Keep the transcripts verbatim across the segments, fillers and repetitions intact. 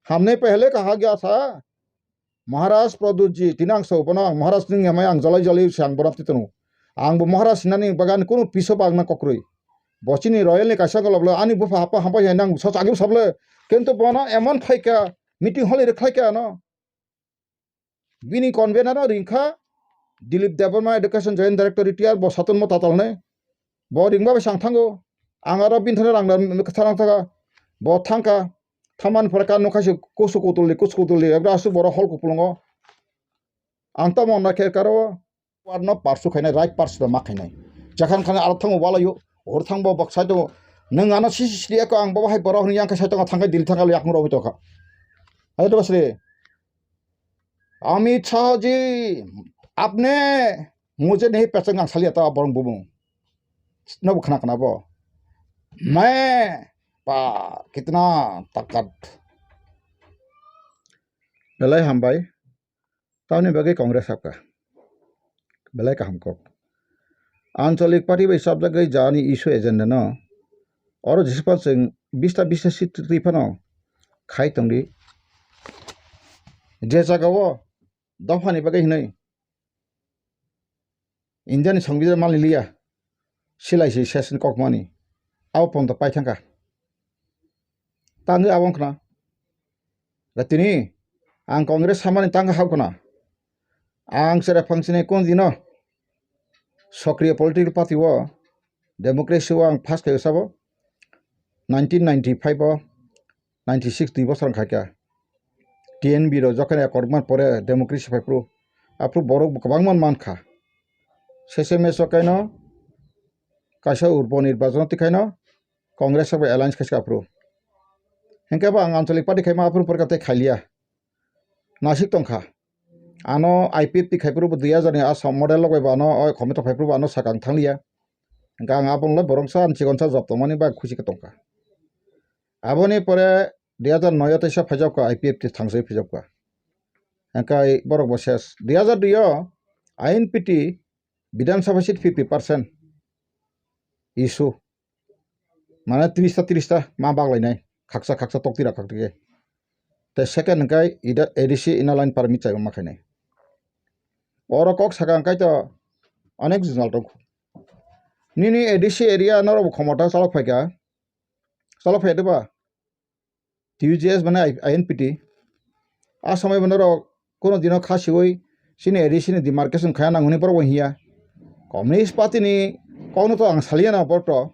Hamnai pehle kaha gya sa. Maharaj Pradyut ji, tini ang so bono ang Maharaj ni yamai ang jolai jolai se ang bono twi tongo. Ang bo Maharaj hinani bagan kunu piso bagna kokrwi. Bo chini royal ni kaisa golok le ani bupha hapa hampai hai nang so chagim sable. Kintu bono emon phaika meeting hall ri khlaika ano. Bini convener no ringkha Dilip Debbarma, Education Joint Director retired, bo satung mo tatal ne. Bo ringba bai sang thango. Ang aro bini thani rang rang kwthang thanga. Bo thangka. Thaman pore ka nokha se kusu kutulni, kusu kutulni. Ebra asuk boro hol kupulungo. Ang tamo na khe karo. War no parsu khainai, right parsu da ma khainai. Jakhan khan aro thango walayo. Hor thangbo bok sai tongo. Nwng ano sisi sili eko ang bo hai boro hwnwi yang khe sai tongo thangkai Dilip thangkai yakung rogwi tongkha. Hai to basri. Amit Shah ji, apne mujhe nahi pehchan, ang saliya ta borong bubung. Nobo khna khna bo. Main pa kitna takat. Belai hambai. Tamni bagwi Congress hapka. Belai kaham kok. Anchalik party bai chapjagwi jani issue agenda no. Oro jisipal chwng bista bista seat twi phano khai tongdi. Je jagao dophani bagwi hinwi India ni Songbidan mali liya. Silai si session kokmani. Abo pon to pai thangka. Tangwi abo wngkhna. Da tini ang Congress samani tangwi hapkhna. Ang sere phangsini kun dino. Sokriya political party o democracy o ang first khe sabo. Nineteen ninety-five o ninety-six dui bosor wngkha khe. T N B rok jokhon ya korokma pore democracy phai phuru. Aphuru borok bo kwbangma mankha. Sese meso kaino kaisa urbo nirbachon twi khaino Congress bai alliance khaisa aphuru. Hinkhe bo ang Anchalik party khaima aphuru pore kha tei khailiya. Nasik tongkha. Ano I P F T khai phuru bo dui hajar ni Assam model logoi bo ano oi committee phai phuru bo ano sakang thangliya. Hinkhe ang aboni le borok sa ani chikon sa job tongmani bai khusi khe tongkha. Aboni pore dui hajar noi o teisa phaijak kha, I P F T thangswi phaijak kha. Hinkhe borok bo ses. Dui hajar dui o I N P T Bidhan Sabha seat fifty percent issue. Mane tris ta tris ta ma baglainai. Khaksa khaksa tokti ra khakti khe. Tei second hinkhe ida A D C inner line permit chai ma khainai. Oro kok saka hinkhe to onek jwngjal tong. Nini A D C area norok bo khomota chalok phaikha. Chalok phai de ba? T U J S mane I N P T. A samai bo norok kono dino kha siwi chini A D C ni demarcation khaya nang hwnwi borok bo hiya. Communist Party ni kokno to ang saliya na borok to.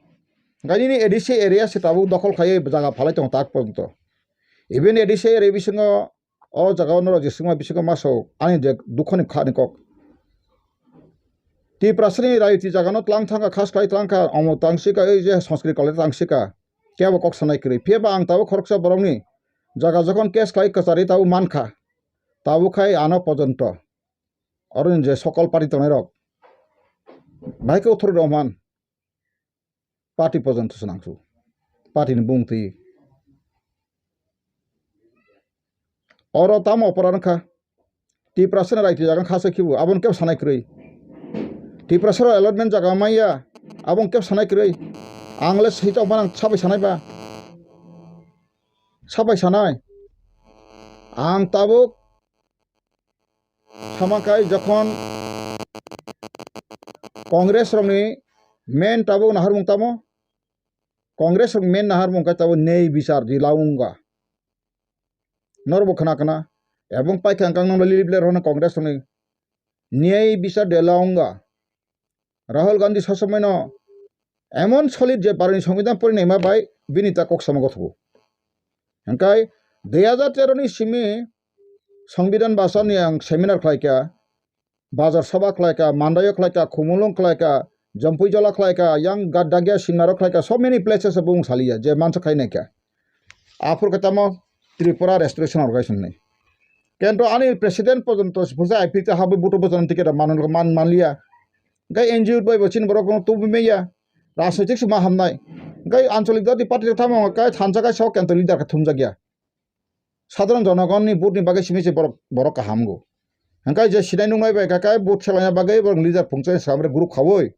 Hinkhe nini A D C area se tabuk dokhol khaiwi jaga phalai tongo tak porjonto. Even A D C area bisingo o jaga o norok jeswkma bisingo maso ani je dukhoni khani kok. Tiprasani rajniti jaga no tlang thangkha, khas khlai tlang kha, omo tang sika, ei je Sanskrit college tang sika. Kebo kok sanai kwrwi. Phiya ba ang tabuk khoroksa borokni jaga jokhon case khlai kwcharwi tabuk mankha. Tabuk khai ano pojonto. Oroni je sokol party tongnai rok. Bahai khe uthor rok man. Party pojonto swnangsu. Party ni bung twi. Oro tamo opor wngkha. Tiprasa ni raiti jaga khasa khibu, aboni kebo sanai kwrwi. Tiprasa rok allotment jaga maya, aboni kebo sanai kwrwi. Ang le saitok manang sabai sanai ba. Sabai sanai. Ang tabuk sama kai jokhon Congress rokni main tabuk naharmung tamo? Congress rok main naharmung kai tabuk nei bichar di launga. Norbo khna khna. Ebong paikha hwnkha nokno lip ler hono Congress rokni. Niyai bichar de launga. Rahul Gandhi sosomaino emon solid je Bharatni Songbidan porinaima bai bini ta kok sama gothogo. Hwnkhe dui hajar tero ni simi Songbidan bacharni ang seminar khlaikha. Bazar Sabha khlaikha, Mandaio khlaikha, Khumulwng khlaikha, Jampuijala khlaikha, yang Gaddagia Simnaro khlaikha, so many places o bung saliya je mansa khai naikha. Aphur khe tamo Tripura Restoration Organization ni. Kento ani president porjonto se phungsa I P T habwi buto bochorni ticket man, man, manliya. Gai N G O bai bo chini borok no tubu meya. Rajnitik se ma hamnai. Gai Anchalik Jati Party tamo kai thansa kai so kento leader khe thumjakya. Sadharon jonogonni vote ni bagwi simi se borok, borok kaham go. Hwnkhe je sinai nuknai bai kha khe vote selaina bagwi borok leader phungchai swkang bai group khaui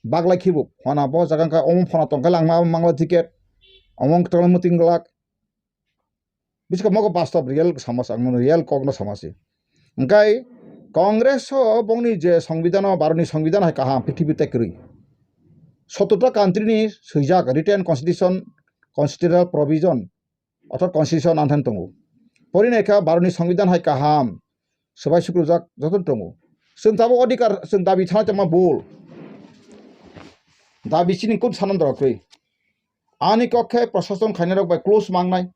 baglai khibu. Phona bo jaga kha omo phona tongkhe langma mangla ticket. Omo wng tongla muting glak. Bwswk mogo bastob real sama se, ang nono real kokno sama se. Hwnkhe Congress o bongni je songbidano, Bharatni songbidano hai kaham, prithibi tei kwrwi. Sottorta country ni swijak written constitution, constitutional provision, orthat constitution anthan tongo. Porinai kha Bharatni songbidhan hai kaham, swbai sukrujak jotono tongo. Chwng tabuk odhikar, chwng dabi thana tongma bul. Dabi chini kut sanan dorok twi. Ani kok khe prosason khainai rok bai close mangnai,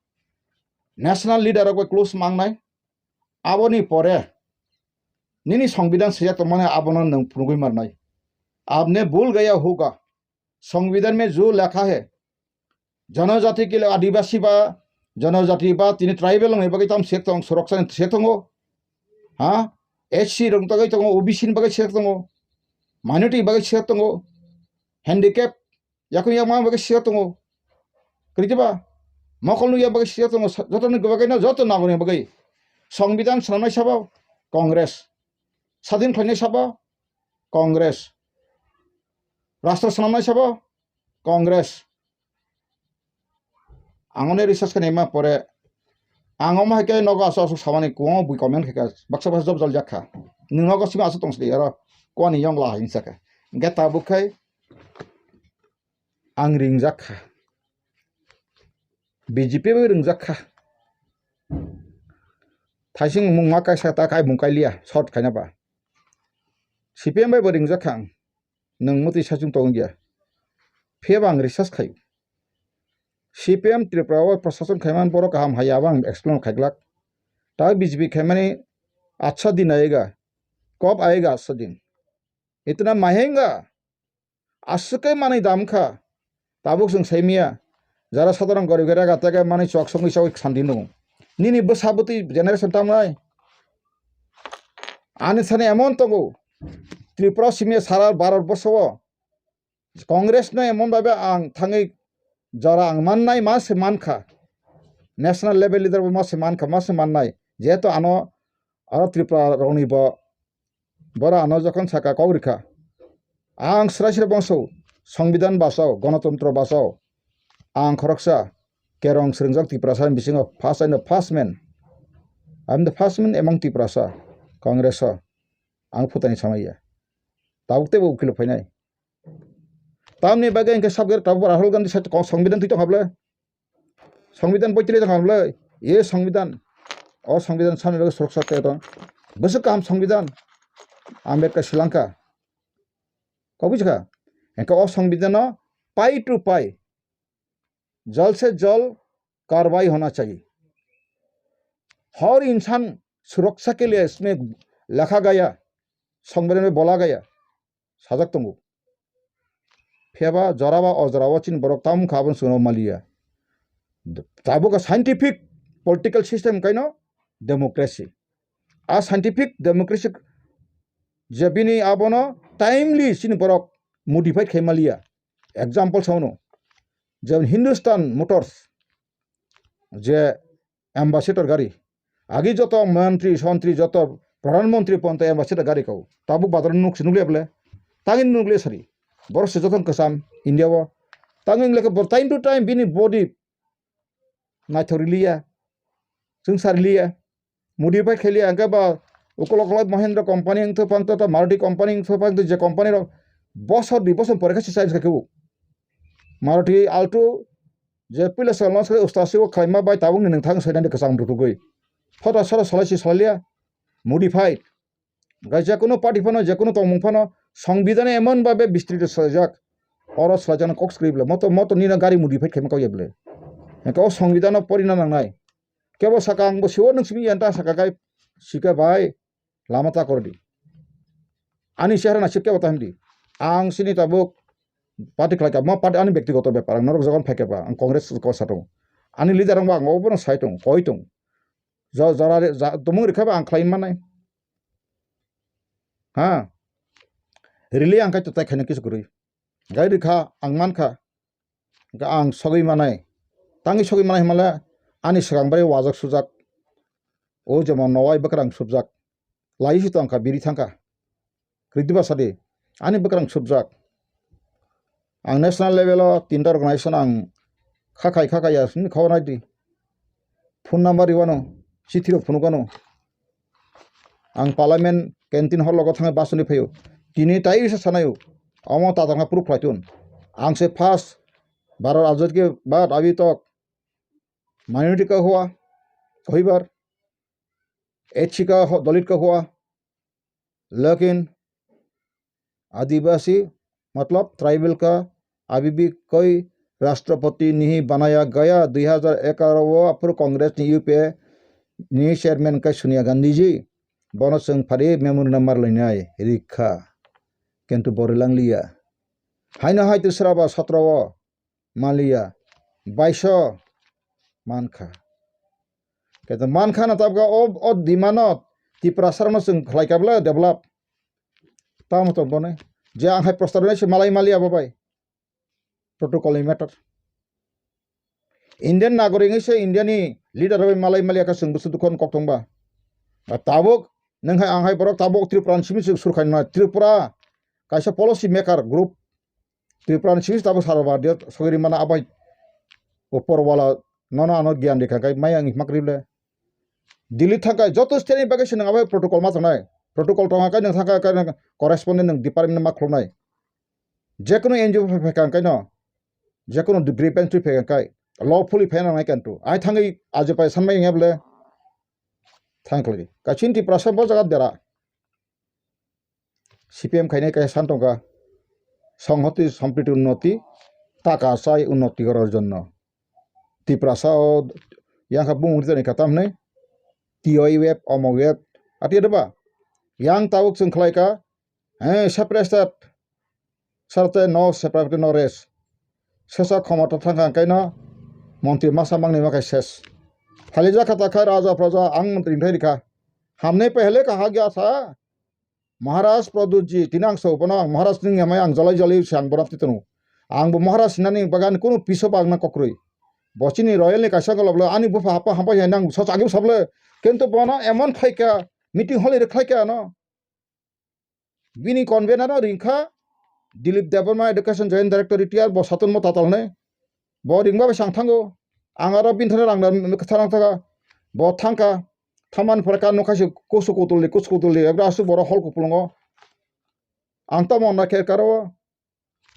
national leader rok bai close mangnai. Aboni pore nini songbidhan swijak tongmani abono nwng phunugwi marnai. Apne bhul gaya hoga. संविधान में जो लिखा है, जनजाति के लिए आदिवासी बा, जनजाति बा, tini tribal ni bagwi tam sek tong, suroksha ni sek tongo. Ha? S C rok bagwi tongo, O B C ni bagwi sek tongo. Minority bagwi sek tongo. Handicap yakung yakma bagwi sek tongo. Kwrwi ba? Mokol nukya bagwi sek tongo. Joto ni bagwi no, joto nagorni bagwi. Songbidhan swnamnai sabo Congress. Sadin khlainai sabo Congress. Rashtra swnamnai sabo Congress. Ang oni research khe naima pore ang omo hai khe nogo aswk aswk samani kwbangma bui comment khe kha, baksa baksa job jol jak kha. Nwng nogo simi aswk tong sidi aro kwani yong la hinsa kha. Hwnkhe tabuk khai ang ringjak kha. B J P bai ringjak kha. Thaising mung ma kaisa ta kai mung kai liya, short khaina ba. C P M bai bo ringjak kha ang. Nwng mwtwi saichung tong ya. Phiya ba ang research khai. C P M Tripura o prashason khaiman borok kaham hai abo ang explain khaiglak. Ta B J P khaimani acha din ayega, kob ayega acha din. Itna mahenga. Aswk khe manwi dam kha. Tabuk chwng saimaya. Jara sadharong gorib khe rega tege manwi chwk songwi chawui santi nung. Nini bwsa bwtwi generation tamnai. Ani sani emon tongo. Tripura simi sara Bharat borso o Congress no emon babe ang thangwi jora ang mannai ma se mankha. National level leader bo ma se mankha, ma se mannai. Jehetu ano aro Tripura rokni bo Bora ano jokhon saka kok rikha, ang srai srai bongso, Songbidan bachao, Gonotontro bachao. Ang khoroksa kerong srwngjak Tiprasa ni bisingo first, I am the first man. I am the first man among Tiprasa, Congress o. Ang phutani samaiya. Tabuk teibo ukilo phainai. Tamni bagwi hwnkhe sabjak tabuk Rahul Gandhi side kok Songbidan twi tong hablai. Songbidan boi tile tong hablai. Ye Songbidan. O Songbidan samni bagwi suroksha tei tong. Bwswk kaham Songbidan. Ambedkar swlangkha. Kok bujikha? Hwnkhe o Songbidan no pie to pie, jal se jal karwai hona chahiye. Har insan suroksha ke liye isme lekha gaya, Songbidan mein bola gaya. Sajak tongo. Phiyaba joraba o jorao chini borok tamo wngkha abono chwngno maliya. Tabuk a scientific political system kaino democracy. A scientific democracy je bini abono timely chini borok modified khai maliya. Example saono, jemon Hindustan Motors je ambassador gari. Agi joto mantri, sontri joto pradhan mantri ponto ambassador gari kau. Tabuk badar nuk se nukle ble. Tangin nukle sari. Borok se joto kwcham India o. Tangin lekha bor time to time bini body naithok riliya. Chwngsa riliya. Modify khailiya hwnkhe ba ukolok kolok Mahindra company wngthok pang to, Maruti company wngthok pang to, je company rok bosor dui bosor pore khe se change kha khe bo. Maruti Alto je puila sal mas khe ustasi o khlaima bai tabuk ni nwng thang sai nani kwcham rutugwi. Photo soro salai si salai liya, modified. Gai je kunu party phano, je kunu tongmung phano, Songbidan emon babe bistrit swlaijak. Oro swlaijakno kok swkri bwle. Moto, moto nini gari modified khaima kok ya bwle. Hwnkhe o Songbidan no porina nangnai. Kebo saka ang bo siwo nwng simi yanta saka gai sika bai. Lama ta kordi. Ani chehra naisik kebo ta himdi. Ang sini tabuk party khlai ka, mo party ani bektigoto bepar, ang norok jogon phai keba, ang Congress ko sa tongo. Ani leader ang bo ang obono sai tongo, koi tongo. Jo-, jora re-, ja-, tumung rikha ba ang khlai manai. Ha? Rili ang kai to tai khaina kisu kwrwi. Gai rikha, ang mankha. Hwnkhe ang sogwi manai. Tangwi sogwi manai hwnmale ani swkang bai wajak sujak. O jemon nowai bwkrang subjak. Lai si tongkha, biri thangkha. Kwrwi diba sadi. Ani bwkrang subjak. Ang national level o tinta organization ang khakhai khakhai ya sini khobor nai di. phone number riwano, chithi rok phunukano. Ang parliament canteen hall logo thangwi bus uni phaio. Tini tai sa sanaio. Omo tatal kha proof khlai tun. Ang se first baro rajyot ke baad abhi tak minority ka hua, kahi bar, H C ka ho-, Dalit ka hua, lekin Adivasi, matlab tribal ka abhi bhi koi rashtrapati nahi banaya gaya. Dui hazar egaroh o aphuru Congress ni U P A ni chairman khe Sonia Gandhi ji, bono chwng phari memorandum mar lainai rikha, kintu bo rilang liya. Haino hai tisra ba satra o manliya, baiso mankha. Khe mankha na tabga o, o demand no Tiprasa rokno chwng khlai kha bwle develop. Tamo to bone. Je ang hai prostar nai se malai mali abo bai. Protocol ni matter. Indian nagorik ni se India ni leader bai malai mali ka chwng bwswk dukhan kok tongba. Ba tabuk nwng hai ang hai borok tabuk Tripura ni simi chwng surkhaina Tripura kaisa policy maker group. Tripura ni simi tabuk sara bardia sogiri mana abai upor wala nono ano gyan rikha kai mai ang hikmak rible. Delhi thangkai joto state ni bagwi se nwng abai protocol ma tongnai. Protocol tongkha kai nwng thangkai kai nwng correspondent nwng department ma khulumnai. Jekunu N G O phaikha kai no, jekunu grievance twi phaikha kai lawfully phaina nangnai kantu. Ai thangwi aje pai sanmai ngebele thang khlai. Kachin Tiprasa bo jaga dera. C P M khainai kaisa san tongkha, "Songhoti sompriti unnoti, taka chai unnoti gorar jonno." Tiprasa o yang kha bumung rijani kha tamhinai T O I web, omo web, ati ado ba? Yang tabuk chwng khlai kha, eh, separate state, sarte no separate no rest. Sesa khomota thangkha hwnkhe no montri masa mangni ma khai ses. Phalijak kha ta kha raja praja ang montri thai rikha. Hamnai pehle kaha gya sa. Maharaj Pradyut ji, tini ang sao bono ang Maharaj ni yamai ang jalai jalai se ang bono twi tongo. Ang bo Maharaj hinani bagan kunu piso bagna kokrwi. Bo chini royal ni kaisa golok le ani bupha hapa hampai hai nang so chagim sable. Kintu bono emon khlai kha, meeting hall ri khlai kha ano. Bini convener no ring kha Dilip Debbarma, Education Joint Director retired, bo satung mo tatal hinai. Bo ringba bai sang thango. Ang aro bini thani rang da kwtharang thaka. Bo thangkha. Thaman pore ka nokha se kusu kutulni, kusu kutulni. Ebra asuk boro hol kupulungo. Ang tamo na khe karo.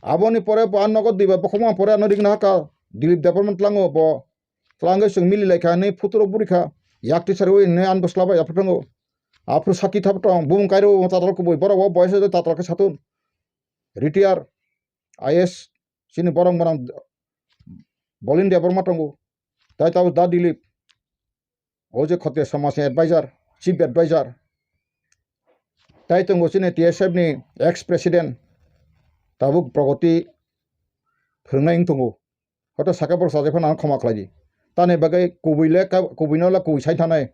Aboni pore bo ang nogo diba bokhokma pore ano ringna haka. Dilip Debbarma tlango bo. Tlangwi chwng mili lai kha hinwi phuturo buri kha. Yak tisari wi hinwi ang bwsla bai aphuru thango. Aphuru sakki thap tong. Bumung kairo tatal kubui. Borok bo boyes tatal khe satun. Retired I A S chini borok morang Bolin Debbarma tongo. Tai tabuk Da Dilip. O je Khotiya Samaj ni advisor, chief advisor. Tai tongo chini T S F ni ex president. Tabuk Pragoti phwrwngnai wng tongo. Hoto saka borok sajak phano ang khoma khlai di. Tani bagwi kubui le ka-, kubui no le kubui sai thanai.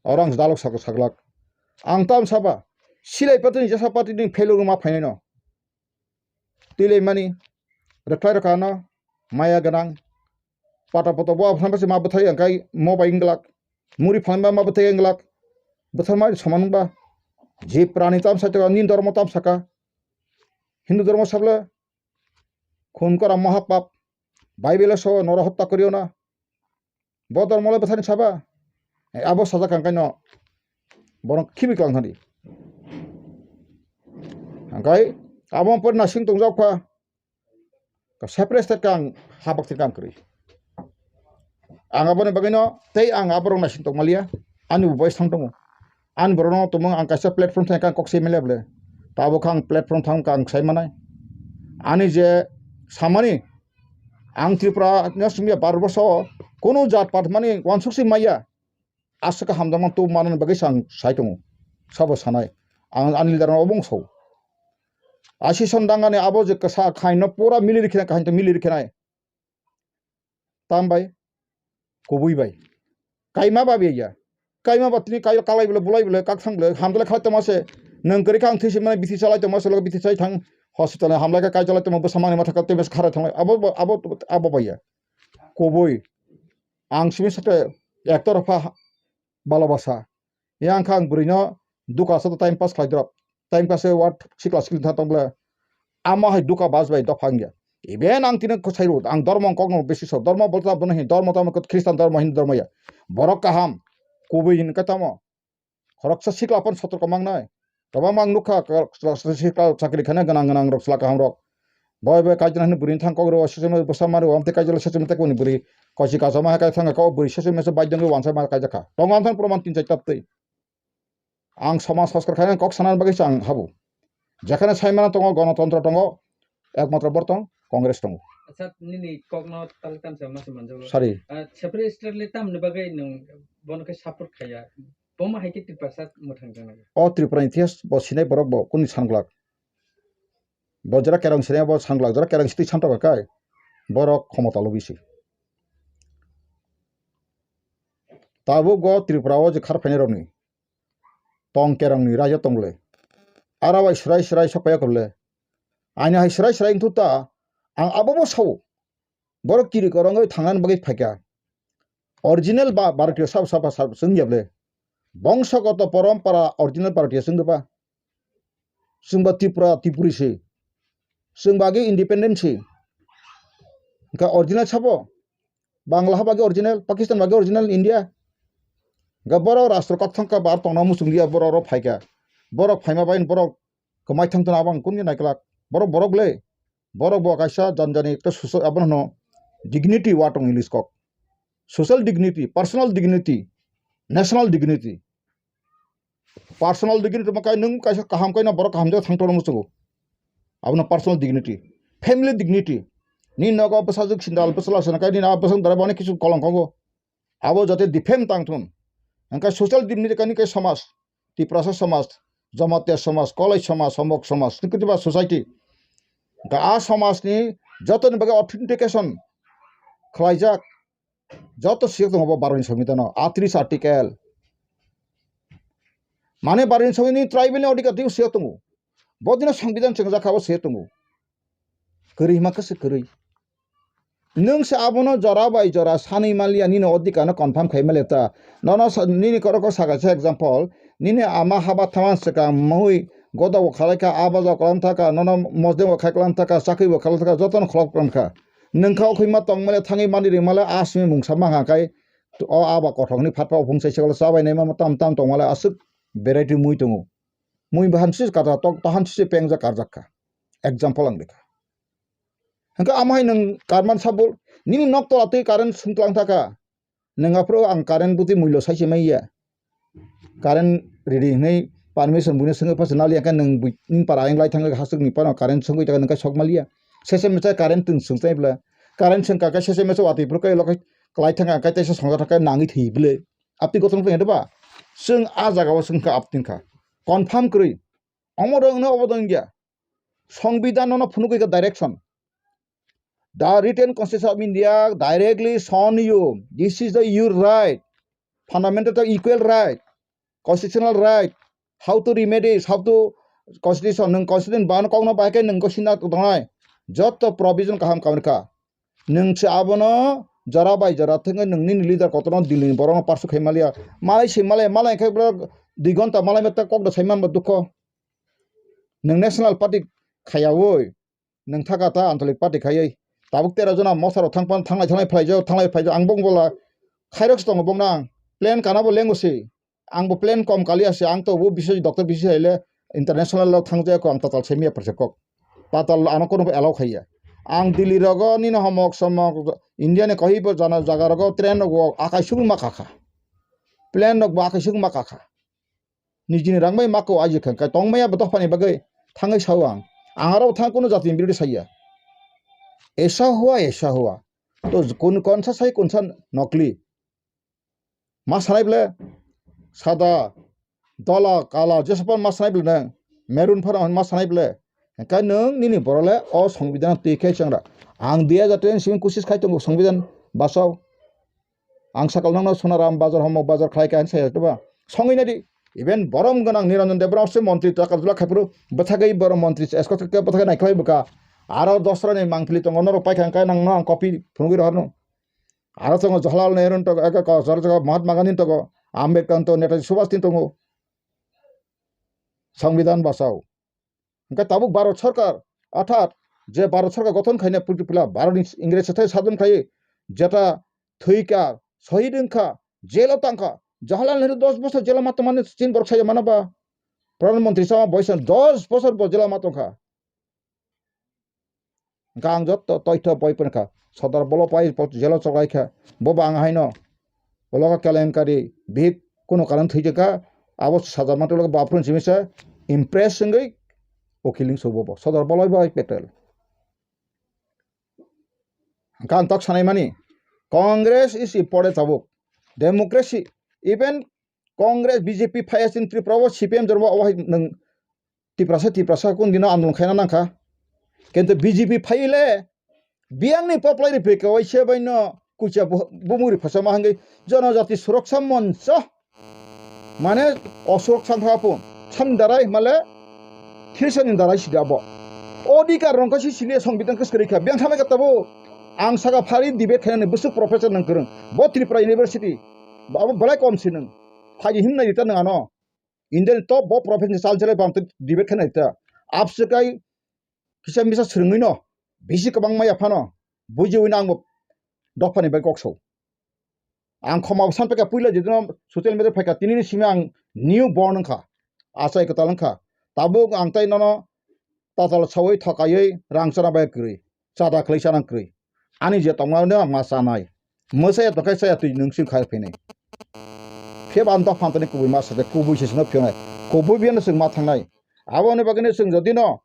Oro ang dalok sak-, saklak. Ang tam saba. Silai party ni jesa party ni phelung ma phainai no. Twilaimani, rwkhlai rwkha no, maya gwnang, pata poto bo phan bwsai ma bwthai ang kai mo bai wng glak, muri phan ba ma bwthai wng glak, bwthar ma soman wng ba, je prani tam sa nini dormo tam saka, Hindu dormo sabla, khun kora mohapap, Bible so noro hotta koriyo na, Bo dormo le bwthani saba? Eh, abo sajak ang kaino borok khibi klang thani. Hangkai abo pore nasing tongjak kha. Ka separate state kang habak thir kang kri. Ang aboni bagwino tei ang aborok nasing tongmaliya. Ani bo boys thang tongo. Ani borokno tumung ang kaisa platform thang kang kok se mele bole. Tabuk ang platform thang kang sai manai. Ani je samani Ang Tripura no simi ya bar boso kunu jat pat mani wansuk si maya. Aswk hamjakma tu manani bagwi sang sai tongo. Sabo sanai. Ang ani leader no obong so. Asi son dangani abo je kasa khain no pura mili rikhinai, kahain to mili rikhinai. Tam bai. Kubui bai. Kaima ba bia ya. Kaima ba tini kai kalai bole bulai bole kak thang bole hamdale khalai tongma se. Nang kari kang thisi mane bithi chalai tongma se logo bithi chai thang hospital hamlai ka kai chalai tongma bwsa mani matha ka tebes kharai thanglai abo abo abo ba ya. Kubui. Ang simi sate ektor pha balo basa. Yang khang bwrwi no duka sa time pass khlai drop. Time pass e ward sikla sikli tha tong bole. Amo hai duka bas bai dopha wngya. Even ang tini kwsai rw, ang dormo kok no bisi so, dormo bolta bono hin, dormo tamo Christian dormo, Hindu dormo ya. Borok kaham, kubui hin khe tamo. Khoroksa sikla pon sotor ko mangnai. Kwbangma ang nukha, khoroksa sikla chakri khana gwnang gwnang rok, chwla kaham rok. Boi boi kaijana hin bwrwi thang kok rw, sesame bwsa mari, amte kaijala sesame tak boni bwrwi. Kochi kachama hai kai thang kok bwrwi sesame se bai dongwi wansa ma kaijakha. Tongo amthang proman tin chai tap twi. Ang somaj sanskar khaina kok sanani bagwi se ang habu. Jekhane saimano tongo, gonotontro tongo, ekmatro bor tong, Congress tongo. Acha, nini kokno tali tamsa ma se manjago. Sari. Ah, separate state le tamni bagwi nwng bono khe support khaiya? Bomo hai khe Tiprasa mwthang jana. O Tripura ni thiyas bo sinai borok bo kuni sanglak. Bo jora kerong sinai bo sanglak, jora kerong sitwi santoka kai. Borok khomota lobisi. Tabuk go Tripura o je khar phainai rokni tong kerongni raja tongle. Ara bai srai srai sok paiya koble. Aini hai srai srai wngthu ta, ang abo bo sao. Borok kiri korongoi thangnani bagwi phaikha. Original ba Bharatiya sab sab sab chwng yable. Bongsogoto porompara original Bharatiya chwng ba. Chwng ba Tripura, Tripuri se. Chwng ba age independent se. Hwnkhe original sabo? Bangla ha bagwi original, Pakistan bagwi original, India. Hwnkhe borok rastro kok thangkha, bar tongna muchung liya, borok oro phaikha. Borok phaima bai borok kwmai thangtwna abang kungni naiklak. Borok borok le. Borok bo kaisa janjani ekta social, abono hwno dignity watong English kok. Social dignity, personal dignity, national dignity. Personal dignity tongma kai nwng kaisa kaham kaino borok kaham jaga thangtoro muchungo. Abono personal dignity, family dignity. Ni nogo bwsajwk sindal bwsala sana kai nini a bwsajwk dara bani kisu kolong kongo. Abo jate defame tang thun. Hwnkhe social dignity kani kai samaj, Tiprasa samaj, Jamatia samaj, Kolai samaj, Homok samaj, tei kwtwiba society. Hwnkhe a samajni jotoni bagwi authentication khlaijak, joto siyok tongo bo Bharoni Songbidanno, atris article. Mane Bharoni Songbidanni tribal ni odhikar twi siyok tongo. Bo dino Songbidan chengjakha bo siyok tongo. Kwrwi hima khe se kwrwi. Nwng se abono jora bai jora sanwi manliya, nini odhikar no confirm khai manliya ta. Nono sa-, nini korok o saka se example, nini ama haba thaman swkang mui goda bo khalai kha, a baja bo khalam thaka, nono mosde bo khai khalam thaka, chakri bo khalam thaka, jotono kholop khalam kha. Nwng kha okhoi ma tong male, thangwi mani ring male, a simi mungsa ma ha kai, o aba kothok ni phat pa ophung sai se chabai nai ma tam tam tong male, aswk variety mui tongo. Mui bahan sis kata tok, bahan sis peng ja karjak kha. Example ang dekha. Hwnkhe amo hai nwng karman sabo, nini nok tola twi current swngtlang thaka. Nwng aphuru ang current bwtwi muilo sai se manya. Current ridi hwnwi permission buino swngwi pha se naliya khe nwng bui-, nini para ayang lai thangwi hasukni phano current swngwi thangkha nwng khe sok maliya. Sese mesa current twng swng chai bwla. Current swngkha khe sese mesa watwi phuru khe lokhai klai thangkha khe teisa songja thangkha nangwi thwi bwle. Aptwi gothon khlai ba? Chwng a jagao chwng kha aptwi kha. Confirm kwrwi. Omo rok no obo dong ya. Songbidan no phunugwi kha direction. The written constitution of India directly shown you. This is the your right. Fundamental to equal right. Constitutional right. How to remedy, how to constitution, nwng constitution ban kokno bai khe nwng ko sinna tongnai. Joto provision kaham kamrikha. Nwng se abono jora bai jora thwngwi nwng nini leader kotorno Delhi ni borokno parsuk khai maliya. Malai se malai, malai khe bwlai dui ghonta malai mata kok da sai manba dukho. Nwng National Party khaiyaui, nwng thaka ta Anchalik Party khaiwi. Tabuk tera jona mosarok thangpan thanglai thanglai phlaijak, thanglai phlaijak. Ang bong bola khairok se tongo bongno ang. Plan kana bo lengo se. Ang bo plan kom kaliya se, ang to bo bisai doctor bisai haile international lo thangjaya ko, ang tatal semiya prese kok. Tatal ano kono allow khaiya. Ang Delhi rogo nini homok somok India ni kahi bo jana jaga rogo train rogo akai sugwi ma kakha. Plan rok bo akai sugwi ma kakha. Nijini rang bai mako aji kha kai tongmaya bo dophani bagwi thangwi sao ang. Ang aro thang kono jatini birodi saya. Esa hua, esa hua. To kun konsa sai konsa nokli. Ma sanai ble sada, dola, kala, jesapan ma sanai ble nang, merun phara ma sanai ble. Hingke nang nini borok le o songbidhan twi khe changra. Ang dui hajar twenty simi kusis khai tongo songbidhan basao. Ang sakal nangno Sonaram bazar, Homok bazar khlai kha hinwi sai ba. Songwi nadi, even borom gwnang Niranjan Debbarma se montri taka jula khai phuru bwthagwi borom montri escort khe bwthagwi nai khlai bwkha. Aro dosra ni mangpili tongo norok paikha hingke nangno ang copy phunugwi rohorno. Aro tongo Jawaharlal Nehru tongo, eka ko, jora jaga Mahatma Gandhi tongo, Ambedkar tongo, Netaji Subhash Chandra tongo. Songbidan basao. Hingke tabuk Bharat Sarkar, orthat je Bharat Sarkar gothon khaina purti pila Bharat ni Ingres sathai sadon khai jeta thwika, sohid wngkha, jelo tangkha. Jawaharlal Nehru dos bosor jelo ma tongmani chin borok saya mano ba? Pradhan Mantri sama boysa dos bosor bo jelo ma tongkha. Gang jotto toitho boi pon kha. Sodor bolo pai po jelo choklai kha. Bo bang haino. Oloka kelenkari bihik kuno karon thwijak kha. Abo saja mantri logo baphurun simisa impress wngwi o killing so bobo. Sodor boloi bai Patel. Hwnkhe ang tok sanai mani, Congress is important tabuk. Democracy, even Congress, B J P phaiya chini Tripura o C P M jorbo o hai nwng Tiprasa, Tiprasa kung dino andolon khaina nangkha. Kintu B J P phaile biyangni poplai ripri kawai se baino kucha bu-, bumung ri phasama hangwi Janajati Suraksa Moncho. Mane osok sang kha pun. Sang darai male thirsa ni darai sida bo. Odhikar rong kasi sile songbidan kwskwrwi kha. Biyang samai kata bo ang saka phari debate khainani bwswk professor nang kwrwng. Bo Tripura University. Bo abo belai kom si nang. Phaji himnai rita nang ano. Indian top bo professor ni chal chalai bam debate khainai rita. Absekai kisa misa swrwngwi no. Bisi kwbang maya phano. Bujiwi no ang bo dophani bai kok sao. Ang khoma bwsan paikha puila jidino social media phaikha tinini simi ang new born wngkha. Achai kwtal wngkha. Tabuk ang tai nono tatal sawi thokaiwi rang chana bai kwrwi. Chada khlai chana kwrwi. Ani je tongmani ang ma chanai. Mwsaya tongkhai chaya twi nwng sim khai phinai. Phiya ba ang dophantani kubui ma sade kubui se sino phiyonai. Kubui biyano chwng ma thangnai. Aboni bagwino chwng jodino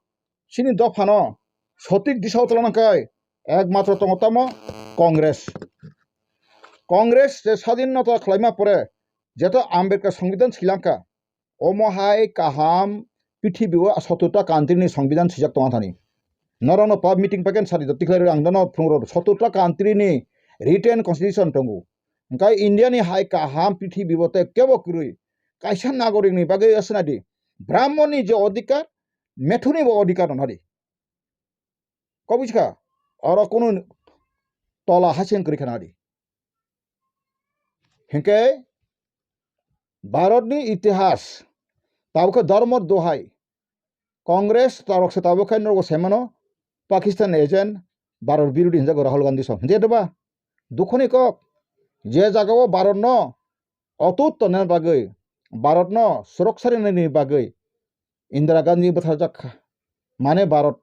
chini dophano sotik disao tolana kai ekmatro tongo tamo Congress. Congress je sadinota khlaima pore jeto Ambedkar Songbidan silangkha, omo hai kaham prithibi o sotorta country ni Songbidan sijak tongo thani. Norokno pub meeting paikhe sadi tikhlai rw ang dono phungrok sotorta country ni written constitution tongo. Hwnkhe India ni hai kaham prithibi o tei kebo kwrwi kaisa nagorik ni bagwi aswna di. Brahmon ni je odhikar, methuni bo odhikar no nadi. Kok buji kha, oro kunu tola hasen kwrwi kha nadi. Hinkhe Bharat ni itihas, tabukhe dhormo dohai, Congress tarok se tabukhe norok se mano Pakistan agent, Bharat birodi hinjago Rahul Gandhi song. Hinjai doba? Dukhoni kok, je jagao Bharat no otut tonna bagwi, Bharat no suroksha rinani bagwi Indira Gandhi bwtharjak kha. Mane Bharat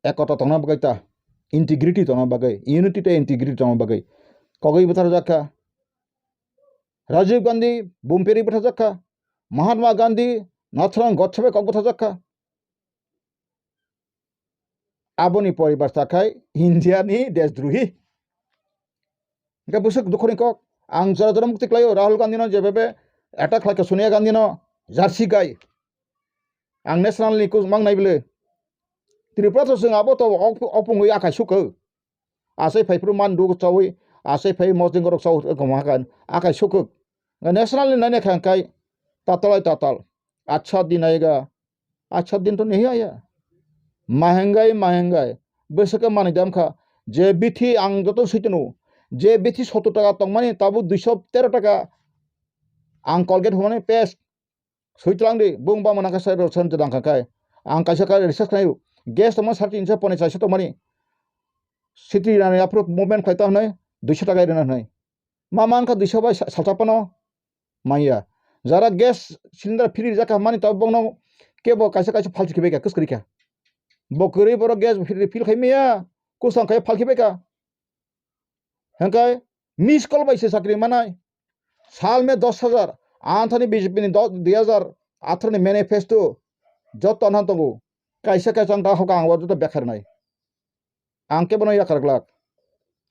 ekota tongna bagwi ta, integrity tongna bagwi, unity tei integrity tongna bagwi kogwi bwtharjak kha. Rajiv Gandhi bumpiri bwtharjak kha. Mahatma Gandhi, Nathuram Godse bai kok bwtharjak kha. Aboni poribar ta khai India ni desdrohi. Hingke bwswk dukhoni kok. Ang jora jora mukti khlaio Rahul Gandhi no jebebe attack khlaikha Sonia Gandhi no jersey gai. Ang national ni kung mang nai bwle. Tripura to chwng abo to op-, opungwi akai sukho. Asai phai phuru man duk chawi, asai phai mosding gorok chawi goma kan akai sukho. National ni nai nai kha kai tatalai tatal. Acha din aiga. Acha din to nahi aya. Mahengai, mahengai. Bwswk manwi dam kha. Je bithi ang joto swi tunu. Je bithi sottor taka tongmani tabuk duiso tero taka ang Colgate humani paste. Swi tlang di, bung bama nangkha sai rw san jadang kha kai. Ang kaisa kai research khnai. Gas tongmani sari tinso ponai chaisa tongmani. City rani aphuru movement khlai ta hwnwi duiso taka rina hwnwi. Ma man kha duiso bai sa-, salsa pono. Manya. Jara gas cylinder free rijak kha mani tabuk bongno kebo kaisa kaisa phalchi khibai kha, kwskwrwi kha. Bo kwrwi borok gas free fill khai maya, kwsang khai phalkhi bai kha. Hengkai miss call bai se chakri manai. Sal me dos hajar, anthani B J P ni do-, dui hajar atharo ni manifesto joto anhan tongo. Kaisa kaisa ang ta hoka ang o joto bekhar nai. Ang kebono yakar glak.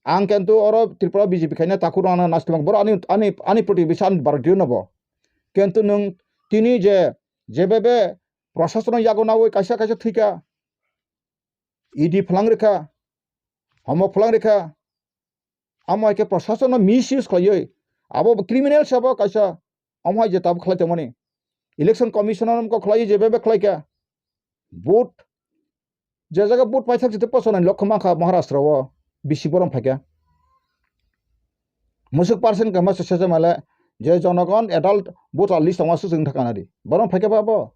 Ang kintu oro Tripura B J P khaina takhuk rwna naistimang. Boro ani, ani, ani proti bisa ani Bharatiyo no bo. Kintu nwng tini je, jebebe prasasano yago nawi kaisa kaisa thwikha, E D phalang rikha, homo phalang rikha, amo hai khe prasasano misuse khlaiwi, abo bo criminal sabo kaisa. Omo hai je tabuk khlai tongmani. Election Commission no kok khlai je bebak khlai kha. Vote je jaga vote paithak jete poso nai lokho mankha Maharashtra o bisi borom phaikha. Musuk percent kama se se male je jonogon adult voter list tongma susung thakana di. Borom phaikha ba bo.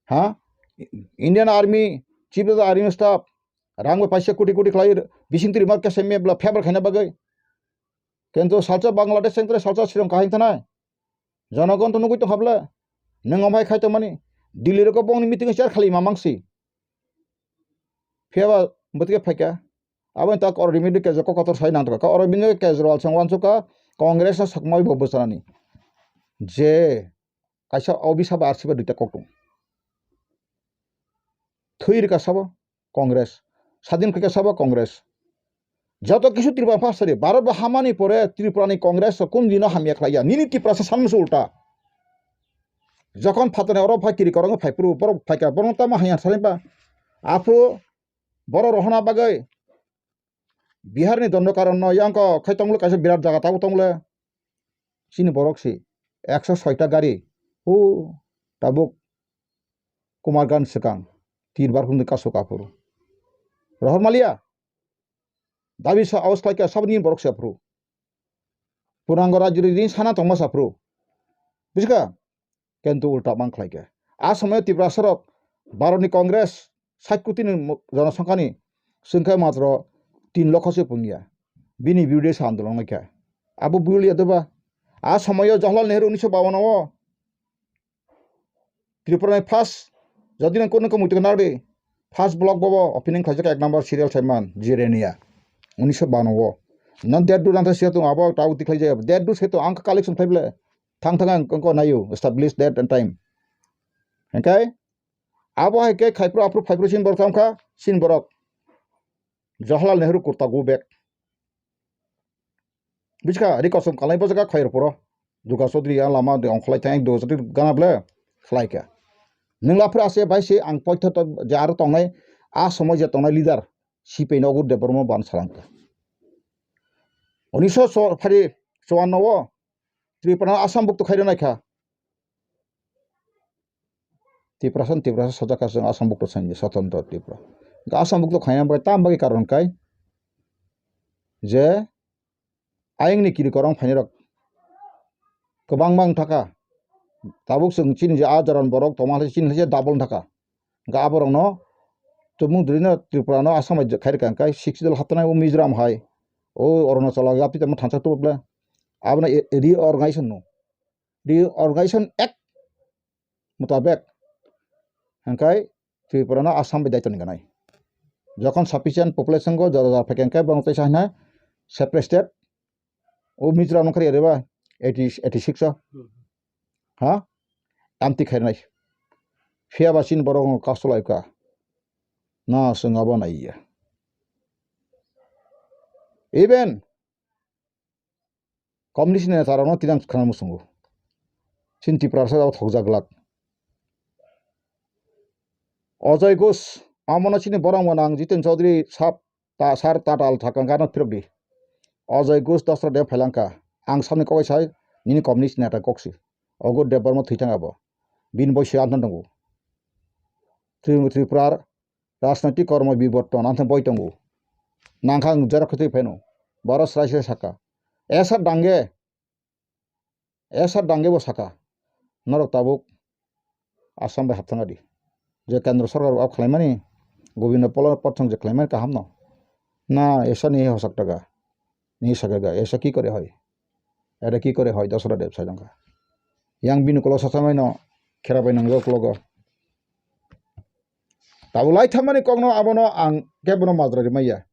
Ha? Indian Army, Chief of the Army Staff, Rang bai paisa koti koti khlai bising twi rimar kesa map la favor khaina bagwi. Kintu salsa Bangladesh sengtre salsa Sri Lanka hai thanai. Jonogon to nugwi tongkha bwle. Nwng omo hai khai tongmani. Delhi rok bongni meeting share khali ma mangsi. Phiya ba bwtwi phaikha. Abo tak Arvind Kejriwal kotor sai nang tongkha. Arvind Kejriwal song wansukha Congress no sakmai bo bwchanani. Je kaisa obisa ba arsiba duita kok tong. Thwi rwkha sabo Congress. Sadin khaikha sabo Congress. Joto kisu Tripura phasari, Bharat bo hamani pore Tripura ni Congress rok kun dino hamya khlaiya. Nini Tripura sa sanmusu ulta. Jokhon phatani oro phai kiri korong phai puru, borok phaikha, borok tamo hanya sanai ba. Aphuru borok rohona bagwi Bihar ni Dondokaran no yang ko khai tonglo kaisa birat jaga tabo tonglo. Chini borok si ekso soita gari. O tabuk Kumarganj swkang, Tirbar phung kasuk aphuru. Rohor maliya, dabi sa aus khlaikha saboni borok se aphuru. Purnango rajyo ri sana tongma saphuru. Busikha? Kintu ulta mang khlaikha. A somoyo Tiprasa rok Bharat ni Congress sait koti ni mo-, jonosongkha ni swngkha matro tin lokho se pungya. Bini birude sa andolon khlaikha. Abo bul ya doba. A somoyo Jawaharlal Nehru unisho bawan o Tripura ni first, jodi nang kono komui tongna di, first block bobo opening khlaijak ek number serial saiman Jirenia. Unisho bano o. Non date do nang thai siya tong abo tau ti khlaijak. Date do se to ang collection khlai bele. Thang thang ang ko nayo establish date and time. Hengkai abo hai ke khaipro apro phaipro sin borok tangkha sin borok. Jawaharlal Nehru kurta go back. Busikha, ri kosom kalai bo jaga khair poro. Duga Chaudhary a lama de ongkholai tang, Duga Chaudhary gana ble khlai kha. Nwng laphra ase bai se ang poitho to je aro tongnai, a somoy je tongnai leader, C P I nogo Debbarma ban salang kha. Unisho so phari chuanno o Tripura Assam bukto khairok nai kha. Tiprasa, Tiprasa sajak kha chwng Assam bukto sani Swatantro Tripura. Hwnkhe Assam bukto khaina bagwi tam bagwi karon kai je ayangni kiri korong phainai rok kwbangma wng thaka. Tabuk chwng chini je a jaran borok tongma hai chini hai double wng thaka. Hwnkhe aborokno tumung dwrwino Tripura no Assam bai khairokha hwnkhe sixty dol haptanai o Mizoram hai o Arunachal o yapri tongma thansa tubuk le abono reorganization no. Reorganization Act mutabek hwnkhe Tripura no Assam bai daitoni ganai. Jokhon sufficient population go jora jora phaikha hwnkhe bong teisa hwnna separate state. O Mizoram no kharya reba eighty, eighty six o. Ha? Amtwi khairnai. Phiya ba chini borok no kasu lai kha. Na chwng abo nai ya. Even Communist ni neta rokno tinang khna muchungo. Chini Tiprasa o thokjak glak. Ojoi Ghosh, amono chini borok mwnang Jiten Chaudhary sap ta sar tatal thakang gana phirok di. Ojoi Ghosh dosra de phailangka. Ang samni kokai sai nini communist neta koksi. Ogo Debbarma thwi thang abo. Bini boisi anthon tongo. Tri-, Tripura rajnaitik kormo biborton anthon boi tongo. Nangkha ang jora khwtwi phaino. Boro srai srai saka. Esa dange. Esa dange bo saka, norok tabuk Assam bai hapthang di. Je kendro sorkar bo khlaimani, Govinda Polo Pathang je khlaimani kaham no. Na esa ni hosak taga. Ni saka ga, esa ki kore hoi? Era ki kore hoi? Dasra Dev sajangka. Yang bini kolo sasamai no khera bai nangjo kologo. Tabuk lai thamani kokno abono ang kebono majra rimaya.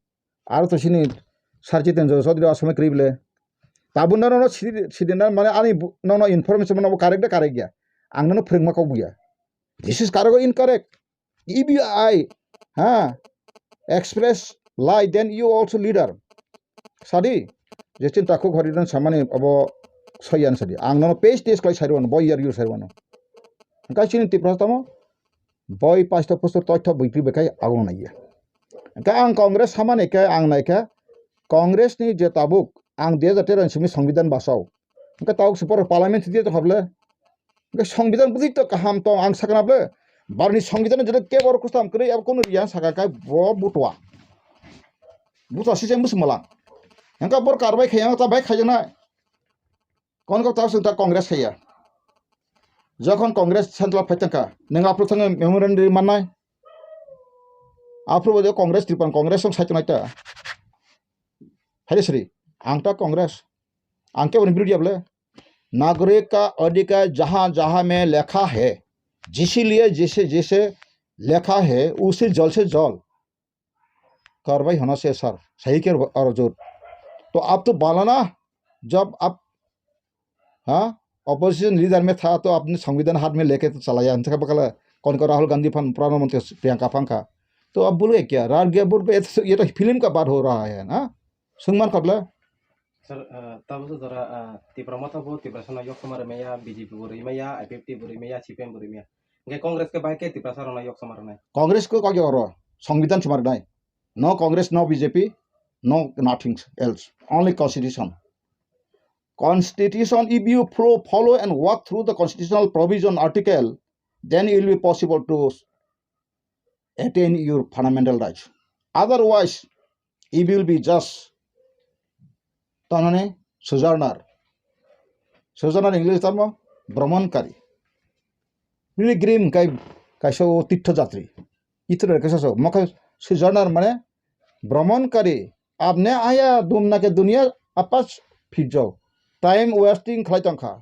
Aro to sini Sir Jitendra Chaudhary asomai kwrwi bwle. Tabuk nono sidi, sidi na mane ani bu-, nono information mano bo correct da correct ya. Ang nono phwrwngma kok buya. This is correct or incorrect? If you I, ha, express lie, then you also leader. Sadi, je chinta khuk hori dan samani abo soyan sadi. Ang nono page test kai sari wano, boy yar yur sari wano. Engkai sini Tiprasa tamo, boy pasto postor toitho bui twi bekai agong naiya. Engkai ang Congress samani kai ang naikha, Congress ni je tabuk, ang dui hajar tero ni simi Songbidan basao. Engkai tabuk supor parliament thidi to hable. Engkai Songbidan budi to kaham to ang sakna ble. Barni Songbidan jodi ke bor kustam kwrwi abo kono riya saka kai bo butwa. Butwa sijeng bus mala. Engkai bor karbai khaya ta bai khaya na. Kon ko ta sung ta Congress khaya. Jokhon Congress central phai tangka, neng apro thang memorandum mannai. Aphuru bo Congress, Tripura Congress song saitonai ta. Hai sri, ang ta Congress. Ang ke bini birodia bole. Nagorik ka adhikar jaha jaha mein lekha hai, jisi liye jise jise lekha hai, usi jal se jal karwai hona se sir, sahi ke aur jor. To ab to balana, jab ab, ha, opposition leader mein tha to apne samvidhan haath mein leke to chala jai, ansa ka bakala kon ko Rahul Gandhi phan, Pranab Mantri, Priyanka phan kha. To ab bhul gaya kya? Raat gaya bhul gaya, ye to film ka baat ho raha hai na? Sungman khabla. Sir, ah, tabuk jora, ah, Tipra Motha bo Tiprasa no yok samar maya, B J P bo rwi maya, I P F T bo rwi maya, C P M bo rwi maya. Hingke Congress ke bahai ke Tiprasa rok no yok samar nai. Congress ko kok oro, Songbidan samar nai. No Congress, no B J P, no nothing else. Only constitution. Constitution, if you flo-, follow and work through the constitutional provision article, then it will be possible to attain your fundamental rights. Otherwise, you will be just, tanani, sojourner. Sojourner English tamo, bromonkari. Pilgrim kai, kaisa o tirtho jatri. Itra kaisa so, mokhe sojourner mane bromonkari. Apne aya dumna ke dunia apas phijao. Time wasting khlai tongkha.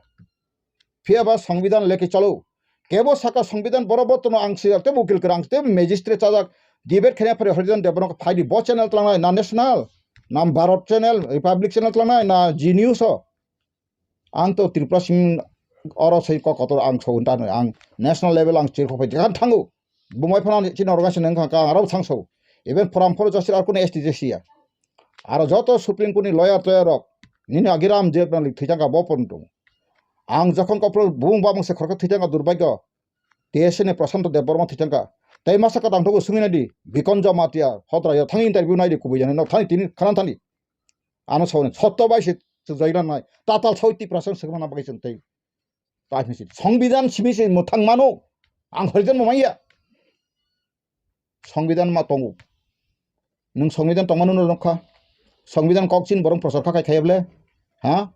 Phiya ba Songbidan leke chalo. Kebo saka Songbidan boro botono ang sijak, tebo ukil kwrang, tebo magistrate chajak, debate khaina phari Harijan Debbarma khe phaidi bo channel tlangnai na national, na Bharat channel, Republic channel tlangnai na G News o. Ang to Tripura sim oro sei kok kotor ang so unta ang national level ang chirkho phai jekan thango. Bumai phano chini organization wngkha kha, ang rok thangso. Even forum phoro jasir ar kunu S T J C ya. Aro joto Supreme Court ni lawyer toyar rok, nini agiram je nang thwijang ka bo pon tung. Ang jokhon kopro bung bamung se khorokhe thwijang ka durbagyo. T S N ni Prashanto Debbarma thwijang ka. Tei masa ka tang thogo sungina di, Bikon Jamatia, hodra yo thang interview nai di kubui jani no thani tini khanan thani. Ano sauni sotto bai se chujai nai. Tatal soi Tiprasa sengma na bagwi chwng tei. Pai phisi. Songbidan simi se mwthang mano. Ang horijan mo maya. Songbidan ma tongo. Nwng Songbidan tongmano no nokha. Songbidan kok chin borong prochar kha khai khaya bole. Ha?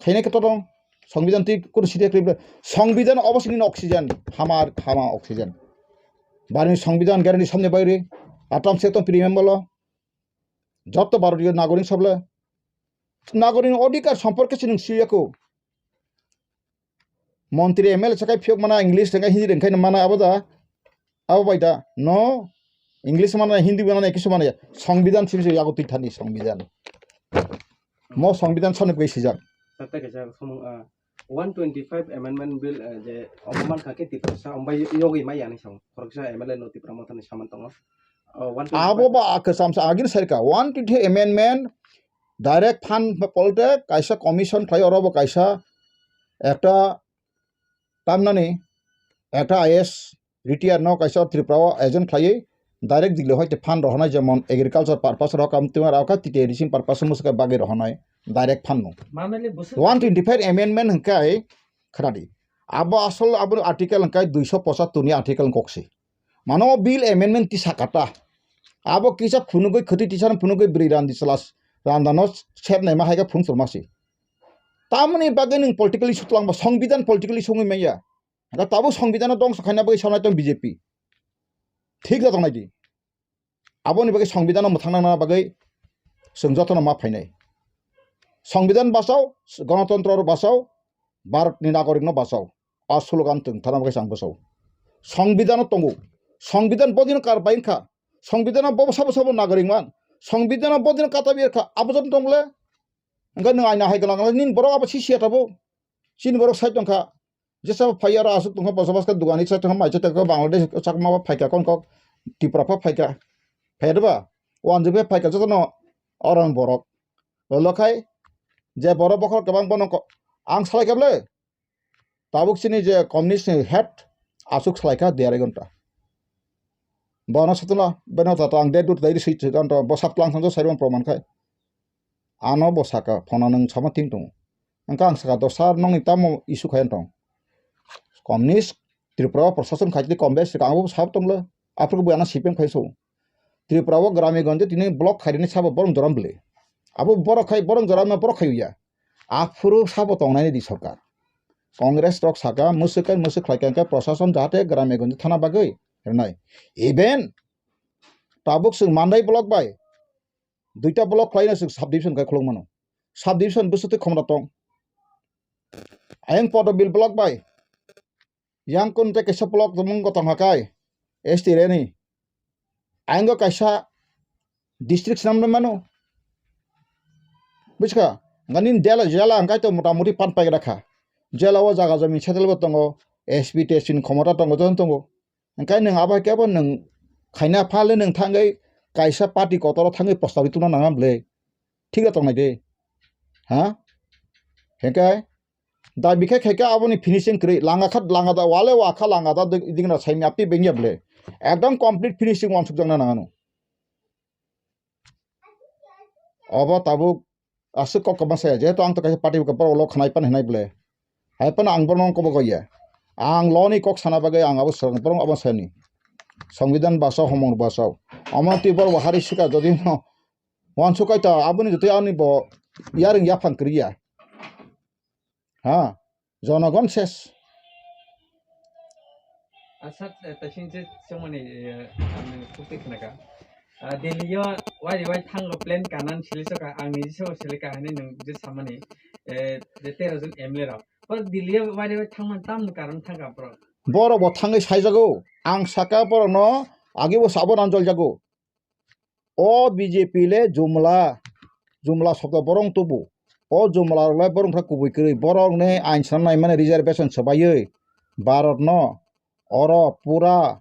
Khainai khe to dong. Songbidan twi kunu sidi kri bole. Songbidan obo sini oxygen. Hamar hama oxygen. Barni Songbidan guarantee samne bairi. Atam se to primem bolo. Joto Bharatiyo nagorik soble. Nagorik odhikar somporke se nwng siyako. Montri M L A sakai phiyok mana English rengkha Hindi rengkha mana abo da. Abo bai da. No. English mana Hindi mana kisu mana ya. Songbidan simi se yago twi thani songbidan. Mo songbidan soni bwkhe sijak. Sir, tei kaisa somung, ah, one twenty-five amendment bill, ah, je omo mankha khe Tiprasa ombai yogwi mai yani song. Khoroksa M L A no Tipra Mothani saman tongo. Ah, one twenty-five. Abo ba kwcham sa agini sarika one twenty amendment direct fund polte kaisa commission khlai oro bo kaisa ekta tamnani ekta I A S retire no kaisa Tripura o agent khlaiwi direct Delhi hoite fund rohornai, jemon agriculture purpose rok am tuma rok kha, T T A D C purpose musuka bagwi rohornai direct fund no. Manali bwswk one twenty-five amendment hwnkhe khwnadi. Abo asol abo article hwnkhe duiso pochattor ni article kokse. Mano bill amendment tisa kata. Abo kisa phunugwi khwtwi tisa phunugwi bwrwi randi chwla randano sepnai ma hai khe phunuk chwrma se. Tamoni bagwi nwng politically sutlangba, songbidan politically songwi manya. Hwnkhe tabuk songbidanno dongso khaina bagwi sonai tong B J P. Thik da tongnai di. Aboni bagwi songbidanno mwthang nangna bagwi chwng jotono ma phainai. Songbidan bachao, gonotontro bachao, Bharatni nagorikno bachao. A slogan chwng thana bagwi chang bwsao. Songbidanno tongo. Songbidan bodino karbai wngkha. Songbidanno bo sabo sabo nagorik man. Songbidanno bodino katabi rwkha. Abo joto tongle. Hwnkhe nwng aina hai gwnang nini borok abo sisiya tabuk. Chini borok sai tongkha. Jesa phai aro aswk tongkha, bosobas kha dugani sai tongkha, mai sai tongkha, Bangladesh chakma ba phaikha, kon kok Tripura pha phaikha, phai ba wanjwi phai phaikha jotono orang borok. Lolo khai je borok bokhorok kwbang bono ko-, ang salai kha bwle. Tabuk chini je communist ni head aswk salai kha dui arai ghonta. Bono satuna beno tata ang de dut dai sui tong bo sap tlang tong sai proman khai. Ano bo saka phone nwng sama ting tongo. Hwnkhe ang saka do sir nokni tamo issue khai tong. Communist Tripura o prosason khai tini Congress rwkha ang bo sap tonglo. Aphuru bo ano C P M khai so. Tripura o Grami Gonje tini block khai rini sabo borok joram bwle. Abo borok khai borok joram no borok khai ya. Aphuru sabo tongnai di sarkar. Congress rok saka mwswk kai mwswk khlai kha hwnkhe prosason jahate Grami Gonje thana bagwi rwnai. Even Tabuk chwng Mandai block bai duita block khlaina chwng sub division khai khuluk mano. Sub division bwswtwi khomra tong. Ayang Podobil block bai yang kun tei kaisa block tongmung tong hakai S T reni. Ayang kaisa district swnam mano. Buchka, gani jela jela angkai to motamoti pan pai rakha. Jela o jaga jami settle bo tongo, S P T S P ni khomota tongo, joto tongo. Hingke nwng abo hai kebo nwng khaina phale nwng thangwi kaisa party kotoro thangwi prostabi tuna nangma bwle. Thik da tongnai de. Ha? Hingke dabi khe khaikhe aboni finishing kwrwi. Langa khat langa da wale wakha langa da dik-, dikna saimya twi bengya bwle. Ekdom complete finishing wansuk jakna nangano. Obo tabuk aswk kok kwma saya, jehetu ang to kaisa party borok ulo khnai pan hinai bwle. Hai phano ang bono kobok ya. Ang loni kok sana bagwi ang abo swrang borok abo sani. Songbidan basa, homor basa. Omo twi borok hari sika jodi no wansuk kai ta aboni jotoi ani bo yareng yaphang kwrwi ya. Ha, jonogon ses. Asa, eh, taising je semani, eh, ang kukti khnaka. Ah, Delhi yo wai wai thango plan kanan sili soka, ang ni so sili ka hani nung je samani, eh, de tero jon M L A rok. Por Delhi yo wai wai thangman tam karan thangka bro. Borok bo thangwi saijago. Ang saka borok no agi bo sabo nan joljago. O B J P le jumla, jumla sokta borong tubu. O jumla rok le borong kha kubui kwrwi. Borok ni ain sana nai mani reservation swbaiwi Bharat no oro pura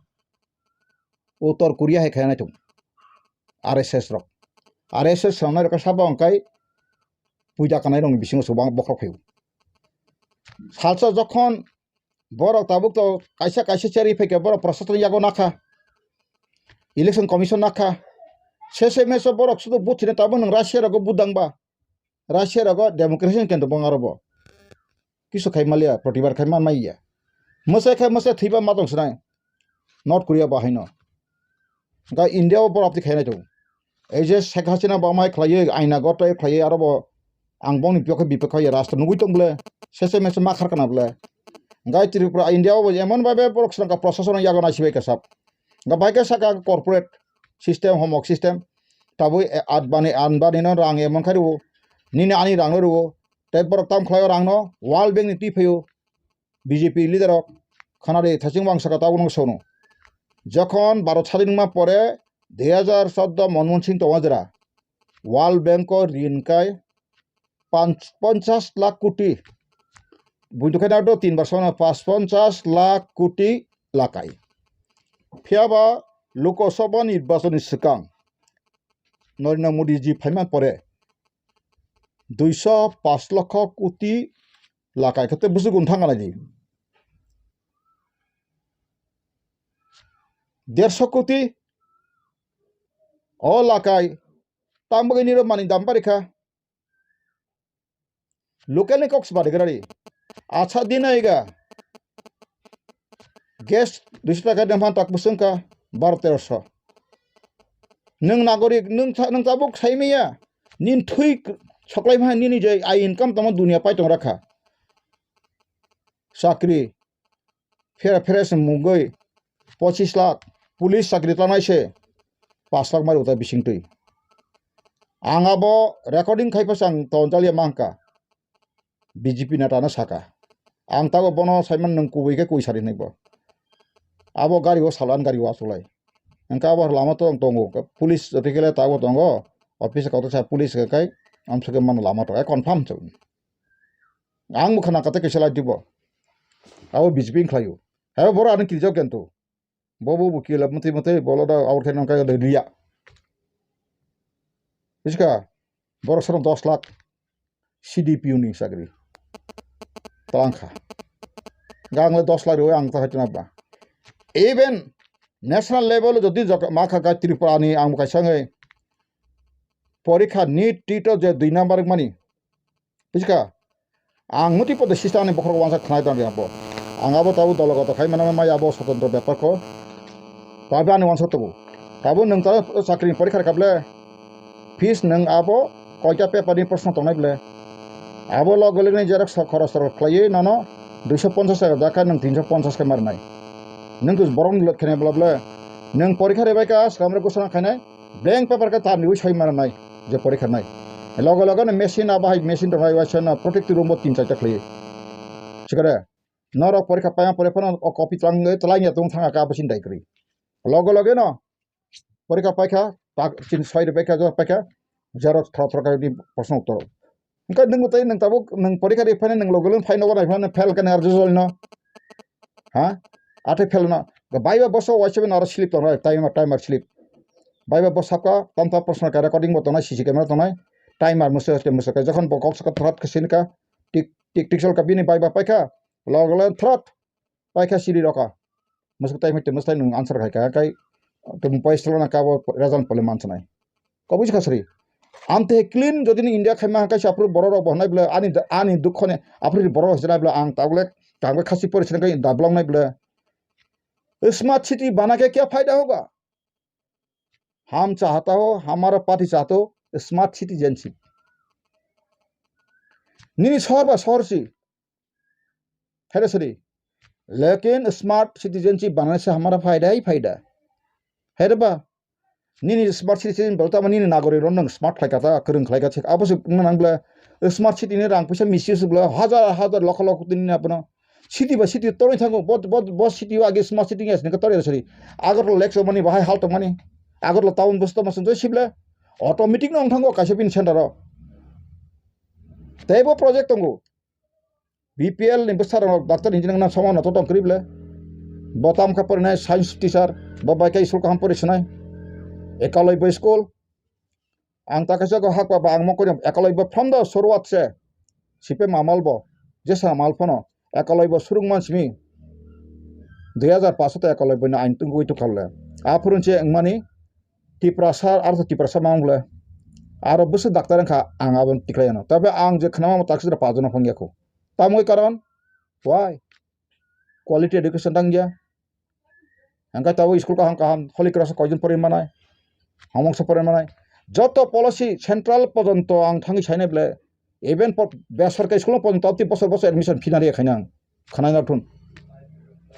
Uttor Korea hai khaina tung. R S S rok. R S S sanai rok sabo angkai puida kanai rok ni bisingo subang bokhok phaio. Salsa jokhon borok tabuk to kaisa kaisa cherwi phaikha, borok proshasoni yago nakha, election commission nakha. Sese meso borok sudu buthina tabuk nwng Russia rogo budangba, Russia rogo democracy kento bong arobo kisu khai maliya, protibar khai man maiya. Mwsai khai mwsai thwiba ma tong sinai North Korea bo haino. Ga India o borok twi khainai tongo. Ei je Sheikh Hasina bo amai khlaiwi, aina gotoi khlaiwi, aro bo ang bongni biyokhe bipokhe ya rasta nugui tong bwle, sese mese ma kharkana bwle. Gai Tripura, India o bo emon bhabe borok swrangkha proshasano yago naisibai khe sab. Ga bai khe saka corporate system, homok system. Tabui, eh, Adbani, Anbani no rang emon khai rwo. Nini ani rang no rwo. Tei borok tam khlaio rang no, World Bank ni twi phaio. B J P leader rok khana de thaching wang saka tabuk nang sono. Jokhon Bharat sadin wngma pore dui hajar chordo Manmohan Singh tongo jera, World Bank o rin kai panch-, ponchash lakh koti. Buini khe nang tin bar sono pas ponchash lakh koti lakai. Phiya ba Lok Sabha nirbachon ni swkang Narendra Modi ji phaima pore duiso pas lokho koti lakai khe tei bwswk wng thang nai di. Derso koti o lakai tang bagwi nirok manwi dam bari kha. Local ni kok sbadi grari. Acha din aiga. Gas duiso taka de phan tak bwswng kha baro teroso. Nwng nagorik, nwng tha-, nwng tabuk saimaya. Nin thui soklai ma nini je ai income tamo dunia pai tong rakha. Chakri. Phere phere se mungwi pochis lakh, police chakri tanai se pas lakh mari utai bising twi. Ang abo recording khai phasa ang ton jalia mangka, B J P neta no saka. Ang tabo bono saiman nwng kubui khe kui sari hinwi bo. Abo gari o salan gari o achuklai. Hwnkhe abo lama tong tongo, police jotoi khe le tabo tongo, office kotor sa police khe kai amsukhe mano lama tong, ai confirm se. Ang bo khna kate kaisa lai dibo. Abo B J P wng khlaio. Abo borok ani kirijak kento. Bo bo bo kila mwtwi mwtwi bolo da abor khe nang kai liya. Bujiska? Borok sono dos lakh C D P O ni chakri. Twlang kha. Gang le dos lakh rwi ang ta khaituna ba. Even national level jodi jok-, ma kha ga Tripura ni ang bo kaisa ngai. Porikha nit tit o je dui number mani. Bujiska? Ang muti podo sista ani bokhorok wansa khnai tong abo. Ang abo tabo dologoto khai manama mai abo sotondro bepar ko. Tabi ani wansa tobo. Tabo nwng ta chakri ni porikha kable. Fees nwng abo koita paper ni proshno tongnai ble. Abo lo golikni xerox khorok sorok khlaiwi nono duiso ponchash taka dakha nwng tinso ponchash khe marnai. Nwng to borok ni lot khenai bla ble. Nwng porikha ribai kha, swkang rok gosona khainai, blank paper khe tamni wi soi mano nai, je porikha nai. Loge loge no machine abo hai machine rok hai waisa no protective room bo tin charta khlaiwi. Sikare, norok porikha paima pore phano o copy twlang, twlang ya tong thanga kha abo sin dai kwrwi. Loge loge no porikha paikha, tak chin soi ribai kha, jora paikha, xerox thra thra kha ni proshno uttor. Hwnkhe nwng tei nwng tabuk nwng porikha ri phano nwng logi logi phai nogo nai phano fail khe nang result no. Ha? Athe fail no. Bai ba boso waisa bai naro slip tongnai, timer, timer slip. Bai ba bosa ka tamta personal ka recording bo tongnai, C C camera tongnai, timer musa musa ka jokhon bo kok saka thrat khe sinika tik tik tik sol ka bini bai ba paikha, log len thrat paikha siri roka. Musa tai mai musa tai nwng answer khai ka kai tum poi sala na ka bo result pole mansanai. Kobui kha sari. Amte clean jodi ni India khaima hangkai se aphuru borok rok bo hwnai bwle ani, ani dukho ni aphuru borok rok hwnai bwle ang tabuk le tangwi khasi pori sinai kai da blong nai bwle. Smart city bana ke kya fayda hoga? Ham chahta ho, hamara party chahta ho, smart citizenship. Nini sohor ba sohor si. Phaida sari. Lekin smart citizenship banane se hamara phaida hi phaida. Phaida ba? Nini smart citizen bel tamo nini nagori ron nang smart khlai kata, kwrwng khlai kata. Abo se wngna nang bla smart city ni rang puisa misuse bla hajar hajar lokho lokho tini na bono. City ba city toroi thango, bo, bo, bo city o age smart city gas nang toroi sari. Agartala lek mani bahai hal tong mani. Agartala town bus to masung joi sibla. Automatic no wng thango kaisa bini center o. Tei bo project tongo. B P L ni bwsarok doctor engineer nang soman no totong kwrwi ble. Bo tam kha porinai science teacher, bo bai khe school kaham pori sinai. Ekaloi bo school. Ang ta kaisa ko hakba ba ang mo kori ekaloi bo from the suruat se. Sipe mamal bo. Jesa mal phano. Ekaloi bo surung man simi. Dui hajar paso to ekaloi bo ni ain tungwi tukhalle. Aphurun che wngmani Tiprasa, artho Tiprasa mang bole. Aro bwswk doctor wngkha ang aboni tiklai ano. Tabe ang je khnama mo taksira pajono phang yakho. Tamoi karon? Why? Quality education tang ya. Hangkai tabo school kaham kaham, Holy Cross koijon pori manai. Homok se pori manai. Joto policy central pojonto ang thangwi sainai bole. Even po-, besorkari school pojonto abti bosor bosor admission fee nari khainang. Khwnai na thun.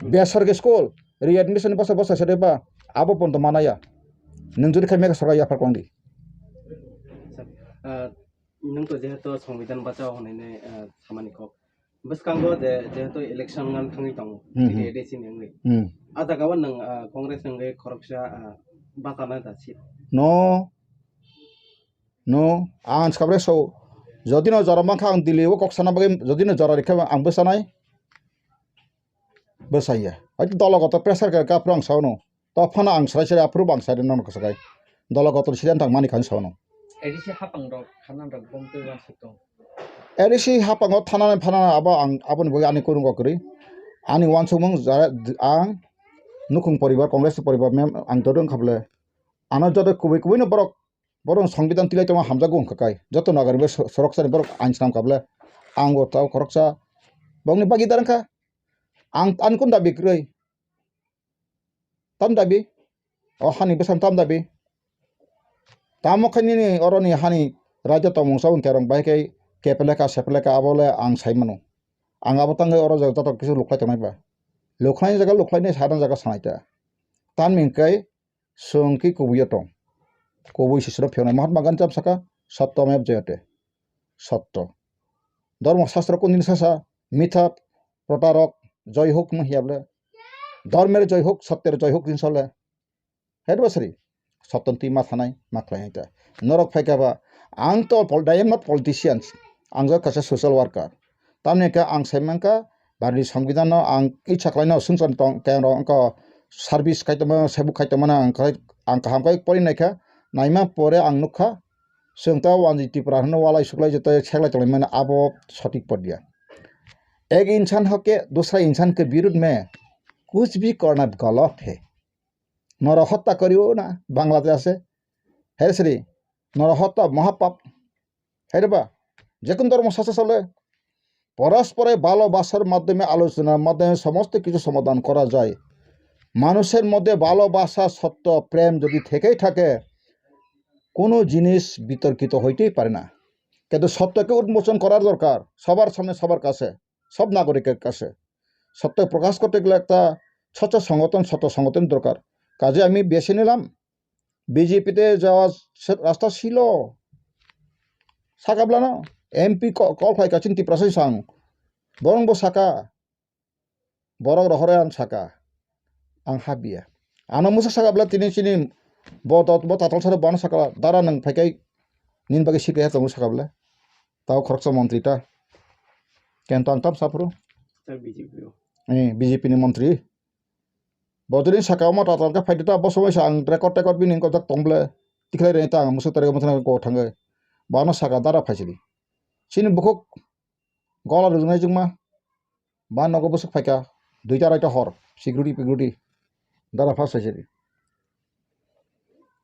Besorkari school, readmission bosor bosor sere ba, abo pojonto manaya. Nwng jodi khai mega sorkar yaphar kongdi. Ah, nwng to jehetu Songbidan bachao hwnwi nai, ah, samani kok. Bwskango je, jehetu election ngan thangwi tongo, Hmm, hmm. A D C ni wngwi. Hmm. A jagao nwng, ah, Congress ni wngwi khoroksa, ah, bachana da si. No, no, ang sabre so, jodi no jora mankha ang Delhi o kok sana bagwi, jodi no jora rikha ang bwsanai, bwsaya. Hai dologoto pressure ka, ka prang sao no. To phano ang sai sai approve ang sai nono kwsakai. Dologoto sidan tang mani khan sao no. A D C hapang rok, khana rok, bom twi wan sik tong. A D C hapango thanani phanani abo ang, aboni bagwi ani kurungo kwrwi. Ani wansukmung jara, ang nukhung poribar, Congress poribar mem ang joto wngkha bwle. Ano joto kubui kubui no borok, borok songbidan tilai tongma hamjakgo wngkha kai. Joto nagari bai so-, sorok sani borok ain swnam kha bwle. Ang bo tao khoroksa bongni bagwi dar wngkha. Ang, ani kun dabi kwrwi. Tam dabi? O hani bwsang tam dabi? Tamo khe nini oroni hani raida tongmung chabung terong bai khe kepeleka sepeleka abo le ang sai mano. Ang abo tangwi oro jaga joto kisu lukhlai tongnai ba. Lukhlai jaga lukhlai nai sana jaga sanai ta. Tamni hwnkhe chwng khe kubui o tong. Kubui sisino phiyoknai Mahatma Gandhi chap saka, "Satya meva jayate." Satya. Dhormo shastro kundin sasa, mitha protarok, joi hok hwnma hiya bwle. Dhormer joi hok, sotyer joi hok din sole. Head basri. Sotton twi ma thanai, ma khlai hai ta. Norok phai kha ba, ang to pol-, I am not politicians. Ang jo kaisa social worker. Tamni khe ang sai mankha, Bharati Songbidan no ang icha khlai no sungchon tong, khe rok wngkha service khai tongma, sebuk khai tongma no ang khai, ang kaham khai pori nai kha, naima pore ang nuk kha, chwng ta wanjwi Tripura hwnwi walai suklai jotoi seklai tonglaimani abo sotik poriya. Ek insan hoke dusra insan ke birud mein kuch bhi karna galat hai. Norohotta koriyo na Bangladesh ase. He sri, norohotta mohapap. He ba, jekun dhormo sasa sole. পরস্পরে ভালোবাসার মাধ্যমে, আলোচনার মাধ্যমে সমস্ত কিছু সমাধান করা যায়। মানুষের মধ্যে ভালোবাসা, সত্য, প্রেম যদি থেকেই থাকে, কোনো জিনিস বিতর্কিত হইতেই পারে না। কিন্তু সত্যকে উন্মোচন করার দরকার সবার সামনে, সবার কাছে, সব নাগরিকের কাছে। সত্য প্রকাশ করতে গেলে একটা স্বচ্ছ সংগঠন, সত্য সংগঠন দরকার। Kaje ami bese nilam. B J P te jawa se-, rasta silo. Saka blano M P ko-, call khai kachin Tiprasa sang. Borong bo saka. Borok rohore ang saka. Ang habia. Ano musa saka bla tini chini bo tot bo tatal sare bana saka dara nang phaikai nin bagi sikya tongo saka bla. Tao khoroksa montri ta. Ken tang tam sapro. B J P o. Eh, B J P ni montri. Bodolni saka omo tatal khe phaidi ta, bo somoi sa ang record tecord bini wngkha jak tong ble. Tikhlai rwni ta ang musuk tari omo thangwi kok thangwi. Bo ano saka dara phaisidi. Chini bukhuk gola rwjaknai jwkma. Ba nogo bwswk phaikha. Duita raita hor. Security picurity. Dara pha saisidi.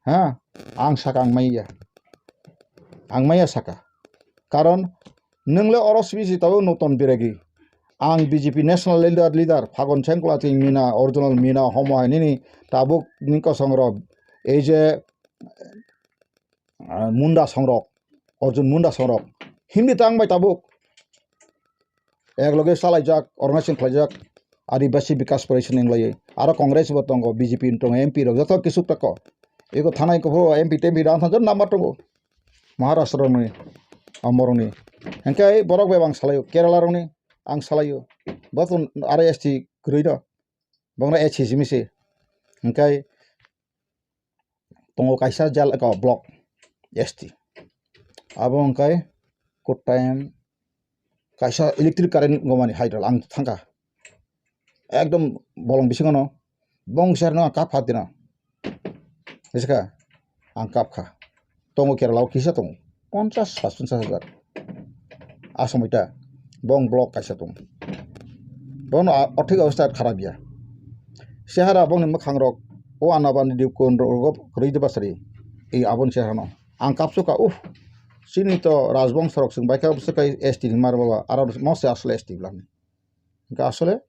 Ha? Ang saka ang maiya. Ang maiya saka. Karon nwng le oro sibisi tabuk nuton biragi. Ang B J P national leader, leader Phagon Sengkla twi mina, original mina homo hai nini tabuk ni kosong rok. Ei je, ah, Munda songrok, Arjun Munda songrok. Hindi tang bai tabuk. Ek loge salaijak, organization khlaijak, Adibasi Bikas Parishad hinglaiwi. Aro Congress bo tongo, B J P tongo, M P rok joto kisuk tako. Eko thanai kuphuru M P, T M P rang thang joto number tongo. Maharashtra rokni, amorokni. Hingke borok bai ang salaio, Kerala rokni ang salaio. Bo to R S T kwrwi do. Bongno H C C misi. Hingke tongo kaisa jal eko block S T. Abo hingke Kottayam kaisa electric current gomani hydral ang thangkha. Ekdom bolong bisingono bong serno kap phatina. Iska ang kap kha. Tongo Kerala o kisa tongo. Ponchas, ponchas hajar. Asomita bong block kaisa tongo. Bono a-, arthik obostha kharap ya. Sehara bongni mwkhang rok o anabani dipkon rogo kwrwi de basari. Ei aboni sehara no. Ang kapsukha, uff. Chini to rajbongso rok chwng baikha bwswk kai S T ni mar baba. Aro mose asle S T bwlani. Hingke asole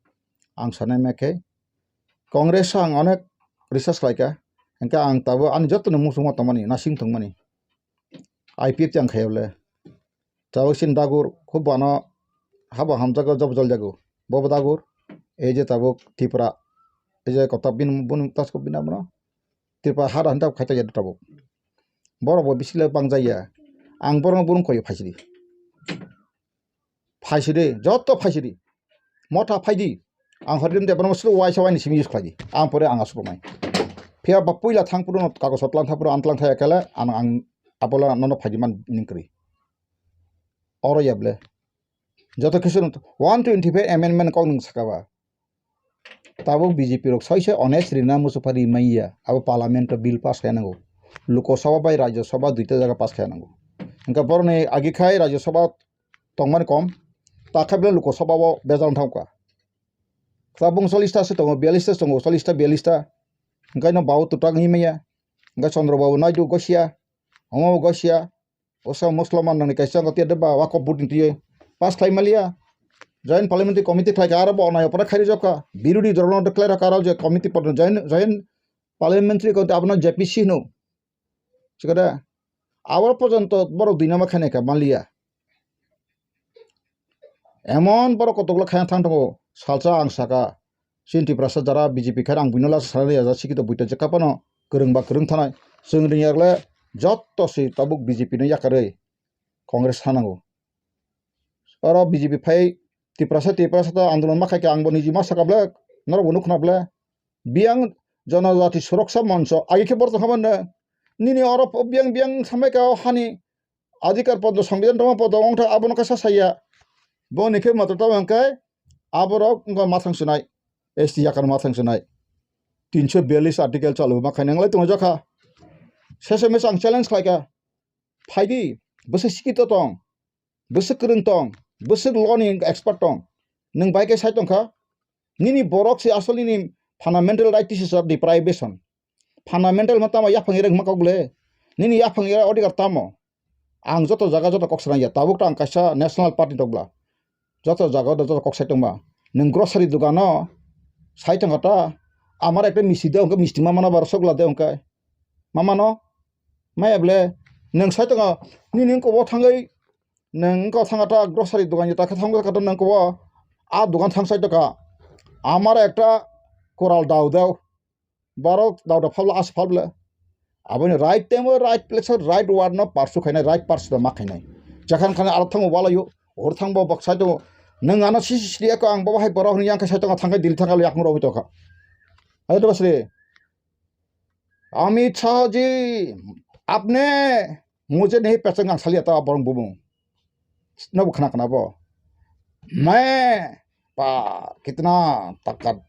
ang sanai ma khe Congress o ang onek research khlaikha. Hingke ang tabuk ani jotono muchungma tongmani, nasing tongmani. I P F T ang khaiya bole. Tabuk sin dagur, khub bano habo hamjago, job joljago. Bobo dagur, ei je tabuk Tripura, ei je kota bin, bun tasko bina bono. Tripura hada hanta khaita ya tabuk. Borok bo bisile bangjaya. Ang borok borok khoyo phaisidi. Phaisidi, joto phaisidi. Motha phaidi. Ang hori de borok sulu waisa waini simi use khlaidi. Ang pore ang asuk mai. Phiya ba puila thang puro no kagos tlang thang puro antlang thaya kele ang, ang abola nono phaidi man ningkri. Oro yable. Joto kisu one twenty five amendment kok nung sakaba. Tabuk B J P rok soise honest rina muchupari maiya. Abo parliament o bill pass khe nango. Lok Sabha bai Rajya Sabha duita jaga pass khe nango. Hingke boroni agi khai Rajya Sabha tongmani kom. Takhaibele Lok Sabha o bejal thangkha. Tabuk chollish ta se tongo, biyallish ta se tongo, chollish ta, biyallish ta. Hingke no babu twtwk wngwi maya. Hingke Chandra Babu Naidu gosia. Omo gosia. Osa Muslim nangni kaisa wngkha tiya de ba wako budin tiye pass khlai maliya. Joint Parliamentary Committee khlai kha aro bo onai opore khairi jokha. Birodi dorogno declare kha aro je committee pod joint, joint Parliamentary ko abono J P C hino. Sikade abo porjonto borok dui number khainai kha maliya. Emon borok kotok le khaina thang tongo salsa ang saka. Chini Tiprasa jara B J P khe ang buino lasa sanani ya, sikito buita je kapano kwrwng ba kwrwng thanai. Chwng ringya le jotto se tabuk B J P no yakarwi Congress thanango. Oro B J P phai Tiprasa, Tiprasa ta andolon ma khai khe ang bo niji ma saka ble, norok bo nukhna ble. Biyang Janajati Suroksa Moncho, agi khe borok tongkha mano. Nini oro biyang biyang samai ka o hani adhikar podo, Songbidan tongma podo, wngkha abono khe sa saya. Boni khe matwr tamo hwnkhe aborok wngkha mathang swnai, S T yakar mathang swnai. Tinso biyallis article chalu ma khaina wngwi tongjakha. Sese mese ang challenge khlaikha. Phaidi, bwswk sikito tong, bwswk kwrwng tong, bwswk law ni expert tong. Nwng bai khe sai tongkha. Nini borok se asol nini fundamental right is deprivation. Fundamental ma tamo yaphang ere ma kok le. Nini yaphang ere odhikar tamo. Ang joto jaga joto kok sanai ya. Tabuk ta ang kaisa national party tokbla. Joto jaga joto kok sai tongma. Nwng grocery dogano sai tongkha ta. Amar ekta misti de hwnkhe misti ma mano ba rosogla de hwnkhe. Ma mano? Maya ble nwng sai tongkha. Nini wngkha bo thangwi nwng wngkha thangkha ta grocery dogan ta khe thangkha ta nwng wngkha bo. A dogan thang sai tongkha. Amar ekta koral dao dao. Borok dauda phalbla as phalbla. Aboni right time o right place o right word no pursue khainai, right person no ma khainai. Jakhan khana aro thango walayo, hor thangbo boksa to. Nwng ano sisi sri ako ang bobo hai borok hwnwi yang khe sai tongo thangkai Delhi thangkai yakung rogwi tongkha. Hai to basri. Amit Shah ji, apne mujhe nahi pehchan, ang saliya ta borong bubung. Nobo khna khna bo. Main pa kitna takat.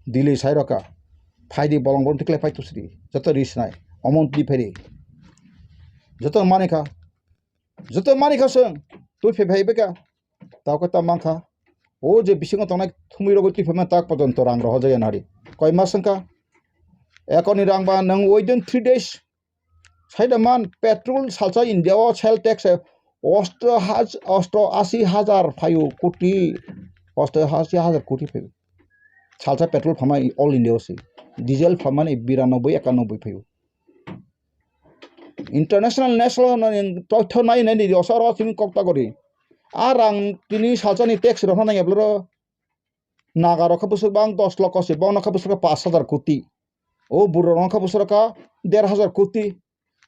Delhi sai roka. Phaidi bolong bolong tikle phai tusri. Joto ri sinai. Omon twi phaidi. Joto mani kha. Joto mani kha sung. Twi phai phai beka. Tao khe ta mankha. O je bisingo tongnai thumui rogo twi phai man tak pojonto rang rohor jaya nari. Koi mas wngkha. Ekoni rang ba nang within three days. Saida man petrol salsa India o sale tax e osto haj-, osto asi hajar phaio koti, osto asi hajar koti phaio. Salsa petrol phamani all India o se. Diesel phamani biranoboi ekanoboi phaio. International national no totho nai nai ni osaro simi kok ta gori. A rang tini salsa ni tax rok nang eblo ro. Naga rok kha bwswk bang dos lokho se, bono kha bwswk kha pash hajar koti. O buro rok kha bwswk kha der hajar koti.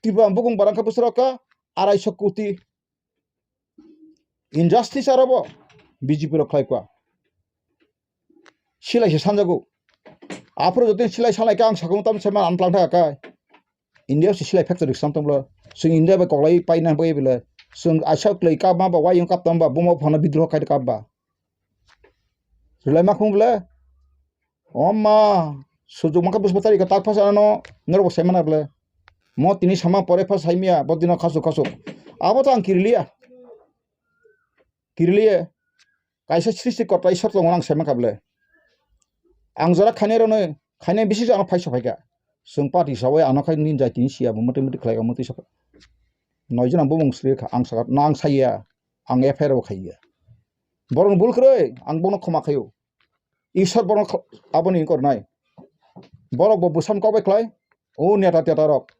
Tripura bukung barang kha bwswk kha arai so koti. Injustice aro bo B J P rok khlai kha. Silai se sanjago. Aphuru jotoni silai sanai kha ang sakung tam se man antlang tha kha. India se silai factory sam tonglo. Sung India bai koklai paina bai bile. Sung aisa klai kap ma ba wai kap tam ba buma phano bidroh khai kap ba. Rwlai ma khum bile. O ma, sujuk mangkha bwswk bwtari ka tak phasa ano norok bo sai mana bwle. Mo tini sama pore pha sai miya, bo dino khasuk khasuk. Abo to ang kiriliya. Kiriliye. Kaisa sristi kotai sot tongo ang sai mankha bwle. Ang jora khainai rwnwi, khainai bisi jora phai sa phaikha. Chwng party sawi ano khai nin jai tini siya bo mwtwi mwtwi khlai ka mwtwi sa. Noi jona bumung sri kha ang saka nang saya. Ang F I R bo khaiya. Borok bul kwrwi ang bono khoma khaio. Isor borok kh-, aboni wngkor nai. Borok bo bwsam kok bai khlai. O neta teta rok.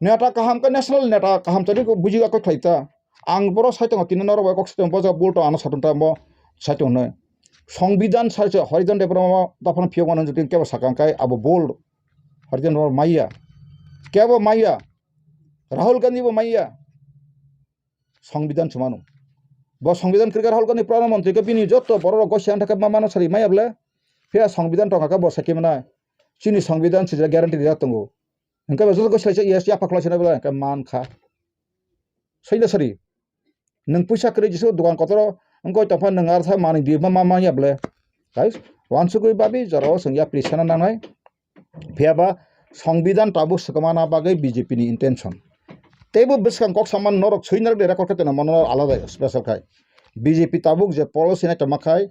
Neta kaham khe national neta kaham chari ko buji akoi khlai ta. Ang borok sai tongo tini norok bai kok sai tongo boja bul to ano satung ta mo sai tongo nai. Songbidan sai se Harijan Debbarma dophano phiyok mano jotoni kebo sakang kai abo bul. Harijan Debbarma maya. Kebo maya. Rahul Gandhi bo maya. Songbidan se mano. Bo songbidan kwrwikha Rahul Gandhi Pradhan Mantri khe bini joto borok rok gosi ang thakhe ma mano sari maya bwle. Phiya songbidan tongkha khe bo sakhe mwnai. Chini songbidan se guarantee rijak tongo. Hwnkhe bo joto gosi laisa yes yapha khwlai sina bwle hwnkhe man kha. Saida sari. Nwng puisa kwrwi jesa dukan kotoro wngkoi tongpha nwng arsa manwi di ma ma manya bwle. Guys, wansugwi babi jorao chwng yapri sana nangnai. Phiya ba songbidan tabuk swkangma bagwi B J P ni intention. Teibo bwskang kok saman norok swi narwk de record khe tongna mano alada special khai. B J P tabuk je policy nai tongma khai,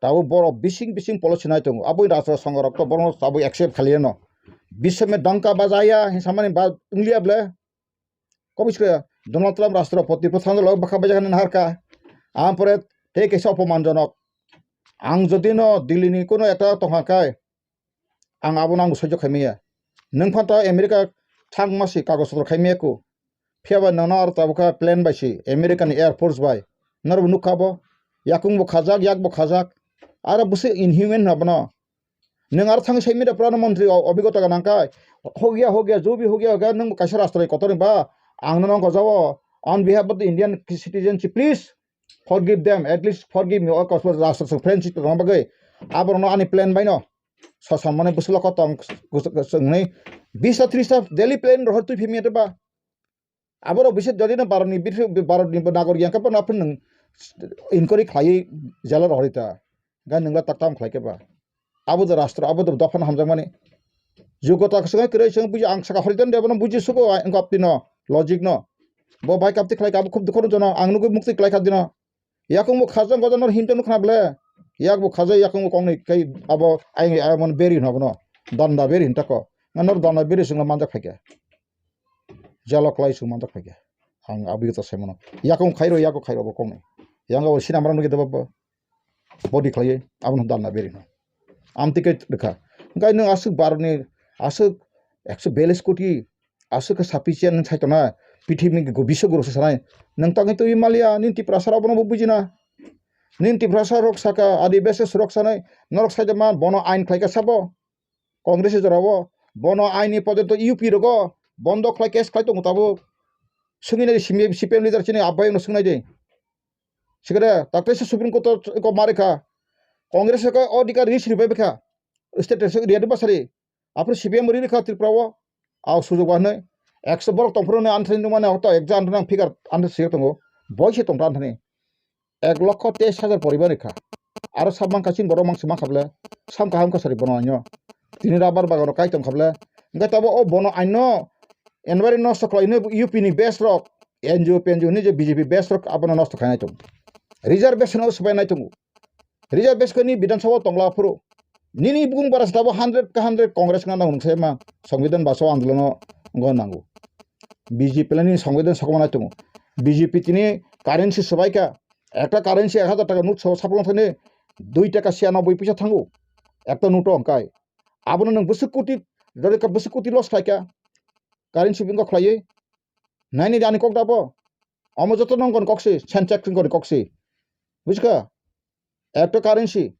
tabuk borok bising bising policy nai tongo. Aboni rajra songha rok to borok tabuk accept khaliya no. Bisme dangka bajaya hin samani ba wngliya ble. Kobiskhe Donald Trump rashtrapati pwthangno bwkha bajaknani naharkha. Ampore tei kaisa opomanjonok. Ang jodi no Delhi ni kono ekta tongkha khai, ang abono ang bo sojok khaimaya. Nwng phan ta America thangma si kagoj potro khaimaya ku. Phiya ba nono aro tabukha plane bai si, America ni Air Force bai. Norok bo nukha bo. Yakung bo khajak, yak bo khajak. Aro bwswk inhuman hwnna bono. Nwng aro thangwi sai mita Pradhan Mantri o-, obigota gwnang kha, hogya hogya, jo bhi hogya hogya, nwng bo kaisa rashtra ni kotor ni ba, ang nono gojao, on behalf of the Indian citizenship, please forgive them, at least forgive me, o kosmos rashtra song friendship tongna bagwi, aborokno ani plan baino, sosamani bwswk lokho tong, chwngni bista trista daily plan rohor twi phimya ba, Aborok bisi jodi no Bharat ni bisi, Bharat ni bo nagor yang khe bono aphuru nwng inquiry khlaiwi jela rohorwi ta. Ga nwng la tak tam khlai khe ba. Abo de rashtra, abo de dopha no hamjakmani. Jogota swngwi kwrwi swngwi buji ang saka hori dan de bono buji sugo ang kapti no logic no. Bo bai kapti khlai ka abo khub dukho no jono ang nugwi mukti khlai kha dino. Yakung bo khajak gojak nor hinto nukha ble. Yak bo khajak yakung bo kong ni kai abo ai ai mon beri no bono. Danda beri hinta ko. Nor danda beri sungla manjak phaikha. Jalo klai sung manjak phaikha. Ang abigata sai mano. Yakung khairo yago khairo bo kong ni. Yang abo sinamrang nugwi daba bo. Body khlai abo no danda beri no. Amtwi kai rwkha. Hwnkhe nwng aswk Bharat ni aswk ekso biyallis koti aswk khe sufficient nwng sai tongna, pithibini go-, biswa guru se sanai. Nwng tangwi twi maliya, nini Tiprasa rok bono bo bujina. Nini Tiprasa rok saka, Adibasi rok sanai, norok saida ma bono ain khlai kha sabo. Congress jora o, bono ain ni podo to U P rogo, bondo khlai case khlai tongo tabuk. Sungwi nai C P M leader chini abai no sungnai de. Sikere, takte se Supreme Court o ko mare kha. Congress ko odhikar ri sri bai kha. State se ri adu basari. Apro C P M ri kha Tripura o. Au sujog ba hnai. Ekso borok tongphuru ne anthani nung mane hoto ekja anthani ang figure anthani sir tongo. Boi se tongta anthani. Ek lokho teis hajar poribar ni kha. Aro sab mang kaching borok mang se mang kha ble. Sam kaham kha sari bono anyo. Tini rubber bagano kai tong kha ble. Hingke tabo o bono anyo environment nosto khlai hwnwi U P ni base rok, N G O, P N G O hwnwi je B J P base rok abono nosto khainai tongo. Reservation o swbainai tongo. Reservation ni Bidhan Sabha o tongla phuru. Nini bukung bara se tabo hundred ka hundred Congress wngna nango nwng se ma Songbidan baso andolono wngna nango. B J P le nini Songbidan sokomornai tongo. B J P tini currency swbaikha. Ekta currency ek hajar taka note so sapulong thani dui taka siyanoboi puisa thango. Ekta note o hwnkhe. Abono nwng bwswk koti, rwrwkha bwswk koti loss khlaikha. Currency bingo khlaiwi. Naini ani kok dabo. Omo joto nongkon koksi, Sensex nongkon koksi. Bujikha? Ekta currency.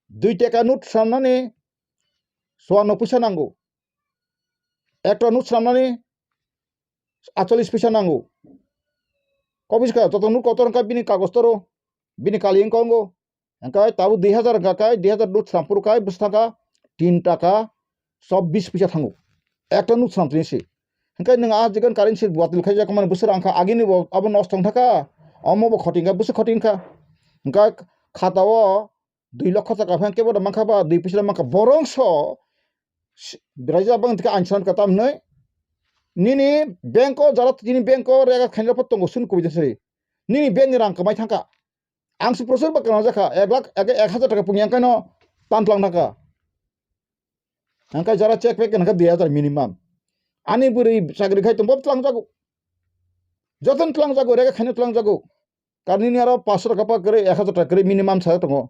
Dui taka note swnamnani suano puisa nango. Ekta note swnamnani atchollis puisa nango. Kok bujikha? Joto note kotor wngkha bini kagoj toro. Bini kali wngkha ongo. Hingke tabuk dui hajar hingka kai, dui hajar note swnam phuru kai bwswk thangkha tin taka chobbish puisa thango. Ekta note swnam tini se. Hingke nwng a jigan currency batil khai jak mani bwswk rang kha agini bo abo nosto wng thaka. Omo bo khoti wngkha bwswk khoti wngkha. Hingke khata o dui lokho taka phai kebo da mankha ba dui puisa mankha borong so raisa bang thika ang san ka tam hinwi. Nini bank o jara tini bank o rega khaina pho tongo swn kubui de sri. Nini bank ni rang kwmai thangkha. Ang se prosor ba kwrwngjakha, ek lakh, ek, ek hajar taka pungya wngkhaino tan tlang thangkha. Hingkhe jara check pek hingkhe dui hajar minimum. Ani bwrwi chakri khai tongbo tlang jago. Jotono tlang jago, rega khaino tlang jago. Karnini aro paanso taka pa kwrwi, ek hajar taka kwrwi minimum sa tongo.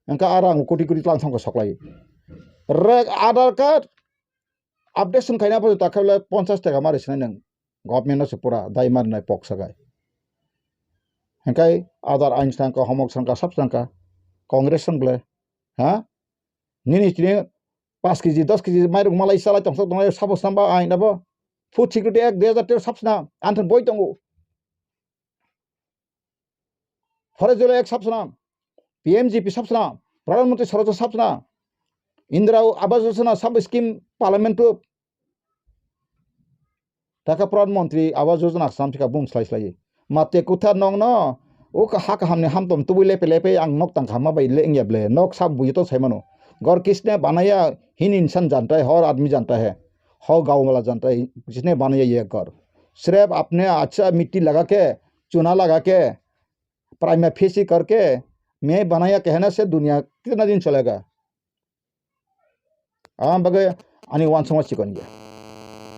Hingkhe aro ang koti koti tlang thangkha soklai. Reg Aadhaar card, updation khaina pho ta khe le ponchas taka mari sinai nang. Government no se pura dai mari nai pok sagai. Hingkai Aadhaar ain sangka, homok sangka, sab sangka. Congress song ble. Ha? Nini chini paanch kg, dos kg mairung malai salai tong sok tongnai sabo snamba ain abo. Food security act dui hajar tero sab sna. Anthon boi tongo. Forest Jewel Act sab swnam, P M G P sab swnam, Pradhan Mantri Swaraj sab swnam, Indira Awas Yojana sab scheme parliament proof. Taka Pradhan Mantri Awas Yojana swnam thika bum slai slai. Mate kutha nong no, o ka ha kaham ni ham tom tubui lepe lepe ang nok tang kaham ma bai le wngya ble, nok sab bui to sai mano. घर किसने बनाया, हीन इंसान जानता है, हर आदमी जानता है, हर गाँव वाला जानता है, किसने बनाया ये घर। सिर्फ आपने अच्छा मिट्टी लगा के, चूना लगा के, प्राइमा फेसी करके, मैं बनाया कहने से दुनिया कितना दिन चलेगा? Ang bagwi ani uansukma chikon ya.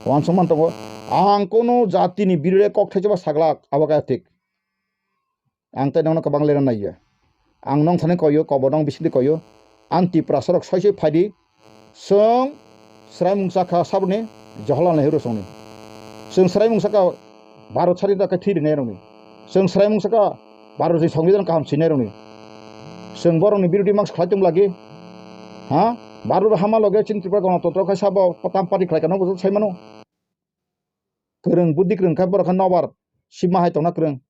Uansukma tongo, ang kono jatini birire kok thaisaba saglak, abo kaya thik. Ang tei nono kwbang lera naiya. Ang nong thani koyo, kobo nong bisingdi koyo. Ang Tiprasa rok soi soi phaidi. Chwng swrai mungsa kha saboni Jawaharlal Nehru songni. Chwng swrai mungsa kha Bharat sadinta khe thwi rinai rokni. Chwng swrai mungsa kha Bharat ni Songbidan kaham sinai rokni. Chwng borokni birodi mangsa khlai tong lagi. Ha? Bharat hama loge chini Tripura Ganatantro khai sabo tam party khlai kha no bo sai mano. Kwrwng buddhi kwrwng kha borok kha nobar sima hai tongna kwrwng.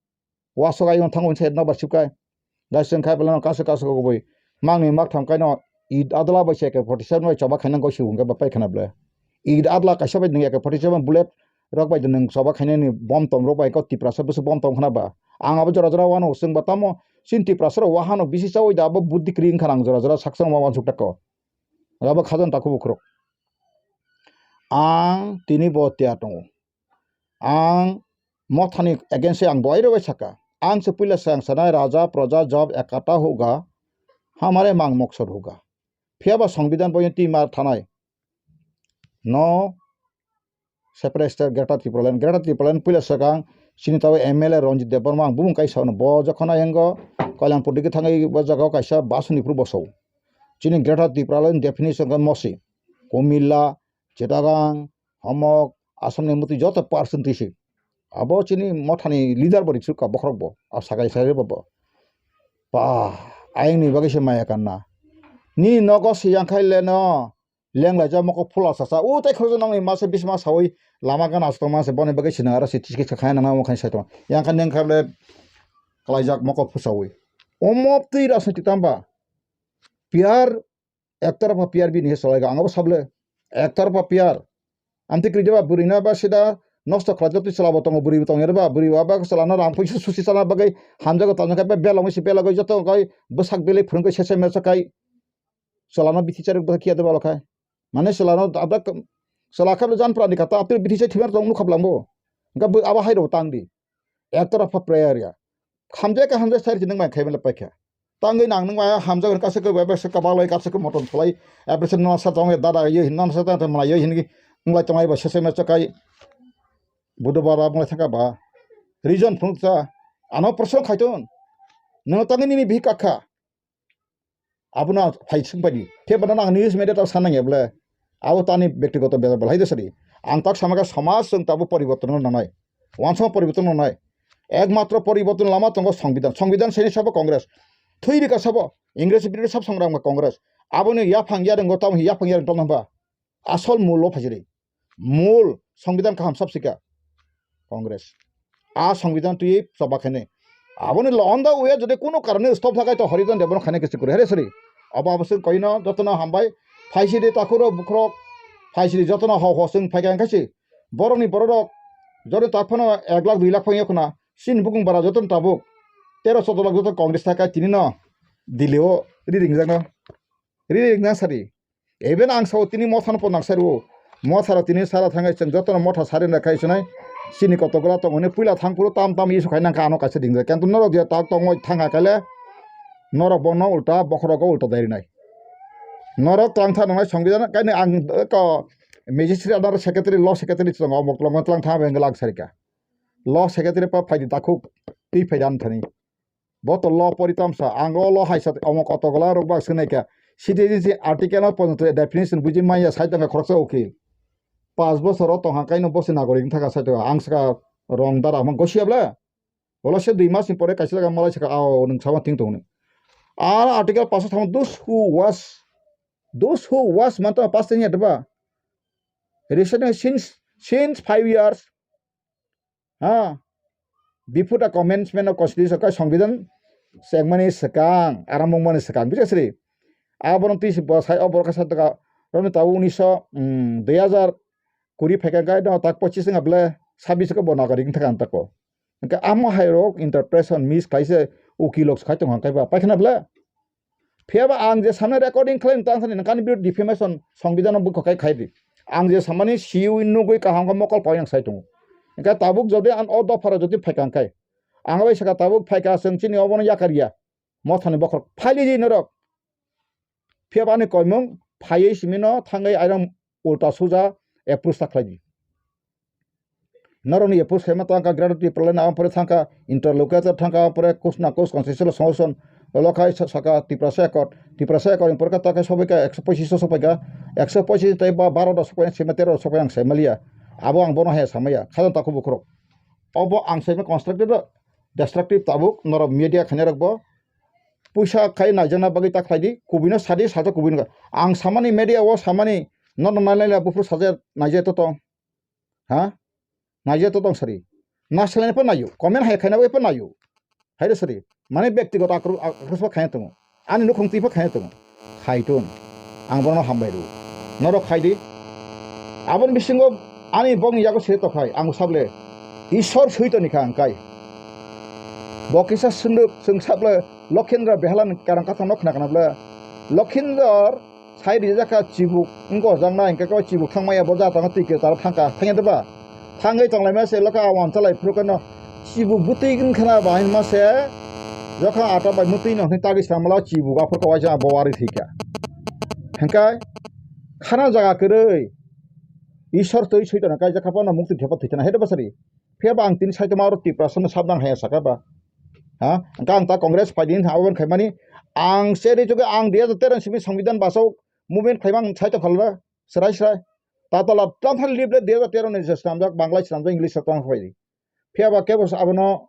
Wasok ayung thango hinwi se nobar sibkai. Gai chwng khai belai no kasu kasu kubui. Mangni maktham kaino Eid Adla bai se A K forty seven bai choba khaina goi sibung khe ba paikha na ble. Eid Adla kaisa bai nwng A K forty seven bullet rok bai nwng choba khainani bom tom rok bai kok Tiprasa bwswk bom tom khna ba. Ang abo jora jora wano chwng ba tamo chini Tiprasa rok wahano bisi chaui da abo buddhi kwrwi wngkha nang jora jora saksa ma wansuk tako. Abo khajan takhuk bukhurok. Ang tini bo tiya tongo. Ang mothani against ang boiro bai saka. Ang se puila sang sanai raja proja job ekata hoga, hamare mang moksor hoga. Phiya ba Songbidan boyong twi mar thanai. No separate state Greater Tipraland, Greater Tipraland puila sakang chini tawi M L A Ranjit Debbarma ang bumung kaisa no bo jokhon ayango Kalyanpur digi thangwi bo jaga o kaisa bus ni phuru bosong. Chini Greater Tipraland definition khe mosi, Kumilla, Chittagong, Homok, Assam ni muti joto percent tisi. Abo chini mothani leader bo riksu ka bokhorok bo, a sakai sakai bo bo. Ba, Ayang ni bagwi se maya kanna. Nini nogo se yang khai le no. Leng lai ja moko phula sasa. O tai khoroksa nokni masa bisma sawi lama gana aswk tongma se boni bagwi se nang aro se tiskisa khai nang nang khai sai tong. Yang kha neng kha le kalai jak moko phusawi. Omo twi rajniti tamba. Piyar Ektarapha P R B ni he cholai ga, ang abo sable. Ektarapha P R. Amtwi kwrwi jeba bwrwi na ba sida nosto khlai jotwi chwla bo tongo, bwrwi bo tongo, ba bwrwi ba ba chwla no rang pui susi chana bagwi hamjago, tamo khe belong si belogwi joto kai bwsak belai phwrwngwi sese meso kai chwla no bithi charwk bo khiya de balo khai. Mane chwla no abda chwla khe jan prani kata apni bithi chai thimar tong nukha bwlangbo. Ga abo hai ro tang di. Ektarapha prayer ya. Hamjai ka hamjai sari nang mai khai mele paikha. Tangwi nang nang mai hamjai ka se ka bai se ka balai ka se ka motom khlai. Apre se nana sa tong dada yo hin nana sa tong mala yo hin ki nglai tong ai ba se se me chakai. Budu bara mala thaka ba. Reason phung cha. Ano prasno khaiton. Nang tangwi nini bhi kakha. Abono phai swng paidi. Khe bono ang news media ta sanang ya bole. Abo tani bektigoto bejak bole hai de sari. Ang tak samaka samaj chwng tabo poriborton no nanai. Wansama poriborton no nanai. Ekmatro poriborton lama tongo Songbidan. Songbidan seni sabo Congress. Thwi rika sabo Ingres bidire sab songrang ba Congress. Aboni yaphang yareng go tamo yaphang yareng tong ba. Asol mul o phaisiri. Mul Songbidan kaham sab sika Congress. A Songbidan twi choba khainai. Aboni lo on the way jodi kuno karone stop thakai to Harijan Debon khainai kisi kuri. Here siri. Abo abo sing koino jotono hambai. Phaisiri takuro bukrok. Phaisiri jotono ho ho sing phaikai khaisi. Borokni bororok jodi tak phano ek lakh dui lakh phang yakuna. Sin bukung bara jotono tabuk. Tero chodo lakh joto Congress thakai tini no. Dili o ri ringjakno. Ri ringjak sari. Even ang sao tini motha no pon nang sari o. Motha ro tini sara thangai chwng joto no motha sari na khai sinai. Sini koto gola tong hwnwi puila thang phuru tam tam issue khai nang kha ano kaisa ringjak. Kanto norok dia tak tongoi thang ha kale. Norok bono ulta bokhorok o ulta dai rinai. Norok tlang tha nang nai Songbidan kaini ang ko magistrate ano secretary law secretary chwng o mok tlang tlang tha beng lang sari ka. Law secretary pa phaidi dakhuk twi phai dan thani. Bo to law pori tamsa, ang o law hai sa omo koto gola rok ba swnai kha. Citizenship article no pono to definition buji manya sai tongkha khoroksa ukil. Pas bosor o tongha kaino bosi nagorik wngkha sai tongkha. Ang saka rong dara hwn gosi abla. Olo se dui mas ni pore kaisa jaga malai saka ao nwng sama ting tongni. Ar article paso thang those who was, those who was manto pas tanya deba. Recently since, since five years, ha, before the commencement of constitution, kai Songbidan chengmani swkang, aram wngmani swkang, bujiya sri? Abono twi se bo sai, o borok kasa doga, roni tabuk uniso, mm, dui hazar kuri phaikha, kai no tak pochis wngkha ble, sabis khe bo nagorik wngkha ang tako. Hwnkhe amo hai rok interpretation miss khlai se ukil rok sai tongo, hwnkhe ba paikha na ble? Phiya ba ang je samani recording khlai tang thani nangkani biru defamation Songbidan no bukha khai khai di. Ang je samani siwi nugwi kaham khe mokol poi ang sai tongo. Hwnkhe tabuk jodi ang o dopharo jodi phaikha khai. Ang bai saka tabuk phaikha chwng chini obono yakar ya. Mothani bokhorok phaili di norok. Phiya ba ani koimung phaiwi simi no thangwi airong ulta suja approach ta khlai di. Norokni approach khaima tangkha Greater Tipraland, ampore thangkha interlocutor, thangkha ampore kus na kus constitutional solution. Olo khai sa-, saka Tiprasa Accord, Tiprasa Accord ni porkha ta khai sobaikha ekso pochis o sobaikha, ekso pochis tei ba baro da sobai sima tero sobai ang sai maliya. Abo ang bono hai samaya, khajan takhuk bukhurok. Obo ang saima constructive, destructive tabuk norok media khainai rok bo puisa khai naijakna bagwi ta khlai di, kubui no sadi sajak kubui no. Ang samani media o samani nono nailai la buphuru sajak naijak to tong. Ha? Naijak to tong sari. Nasalai pa nayo. Comment hai khaina bai pa nayo. Hai de sari. Mane bektigoto akro-, akrosh ba khaina tongo. Ani nukhung twi pa khaina tongo. Khai tun. Ang bono hambai ru. Norok khai di. Aboni bisingo ani bokni yago se to khai. Ang sable. Isor sui to ni kha ang kai. Bo kisa sunduk sung sable Lokhendra Behalan karang kata nok khna kana ble. Lokhendra Sai rijak kha chibuk wngkha jakna, hingke kebo chibuk thangmaya bo jatano twi kwtal thangkha, thangya de ba? Thangwi tonglaima se lokha a wansa lai phuru khe no chibuk bwtwi wngkha na ba hinma se, jokha ata bai mwtwi no hwnwi tagwi slamala o chibuk aphuru khe waisa bo warwi thwikha. Hingke khana jaga kwrwi Isor twi swi tongna kaijak kha phano muktwi khe bo thwi thana, hai de ba sari? Phiya ba ang tini saitama oro Tiprasa no sabdan haya saka ba? Ha? Hingke ang ta Congress phaidi wngkha aboni khaimani ang se ri chukhe ang dui hajar tero ni simi Songbidan basao movement khlaima ang sai tongkha le srai srai. Tatala tang thani lip le dui hajar tero ni se swnamjak, Bangla swnamjak, English se tang phai di. Phiya ba kebo abono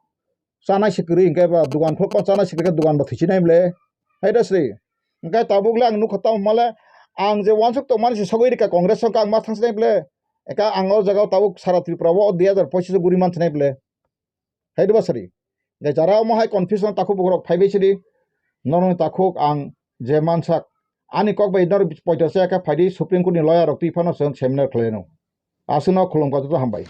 chanai se kwrwi hingke ba dogan khulokma chanai se kwrwi khe dogan bo thwisinai ble. Hai da sri. Hingke tabuk le ang nukha tamo hwnmale, ang je wansuk tongmani se sogwi rikha Congress o, ang ma thangsinai ble. Eka ang o jaga o tabuk sara Tripura o dui hazar pochis o guri mansinai ble. Hai da ba sri. Hingke jara omo hai confusion takhuk bukrok phaibai sidi. Norokni takhuk ang je mansak. Ani kok bai norok poito se eka phaidi Supreme Court ni lawyer rok twi phano chwng seminar khlaino. Aswkno khulumkha joto hambai.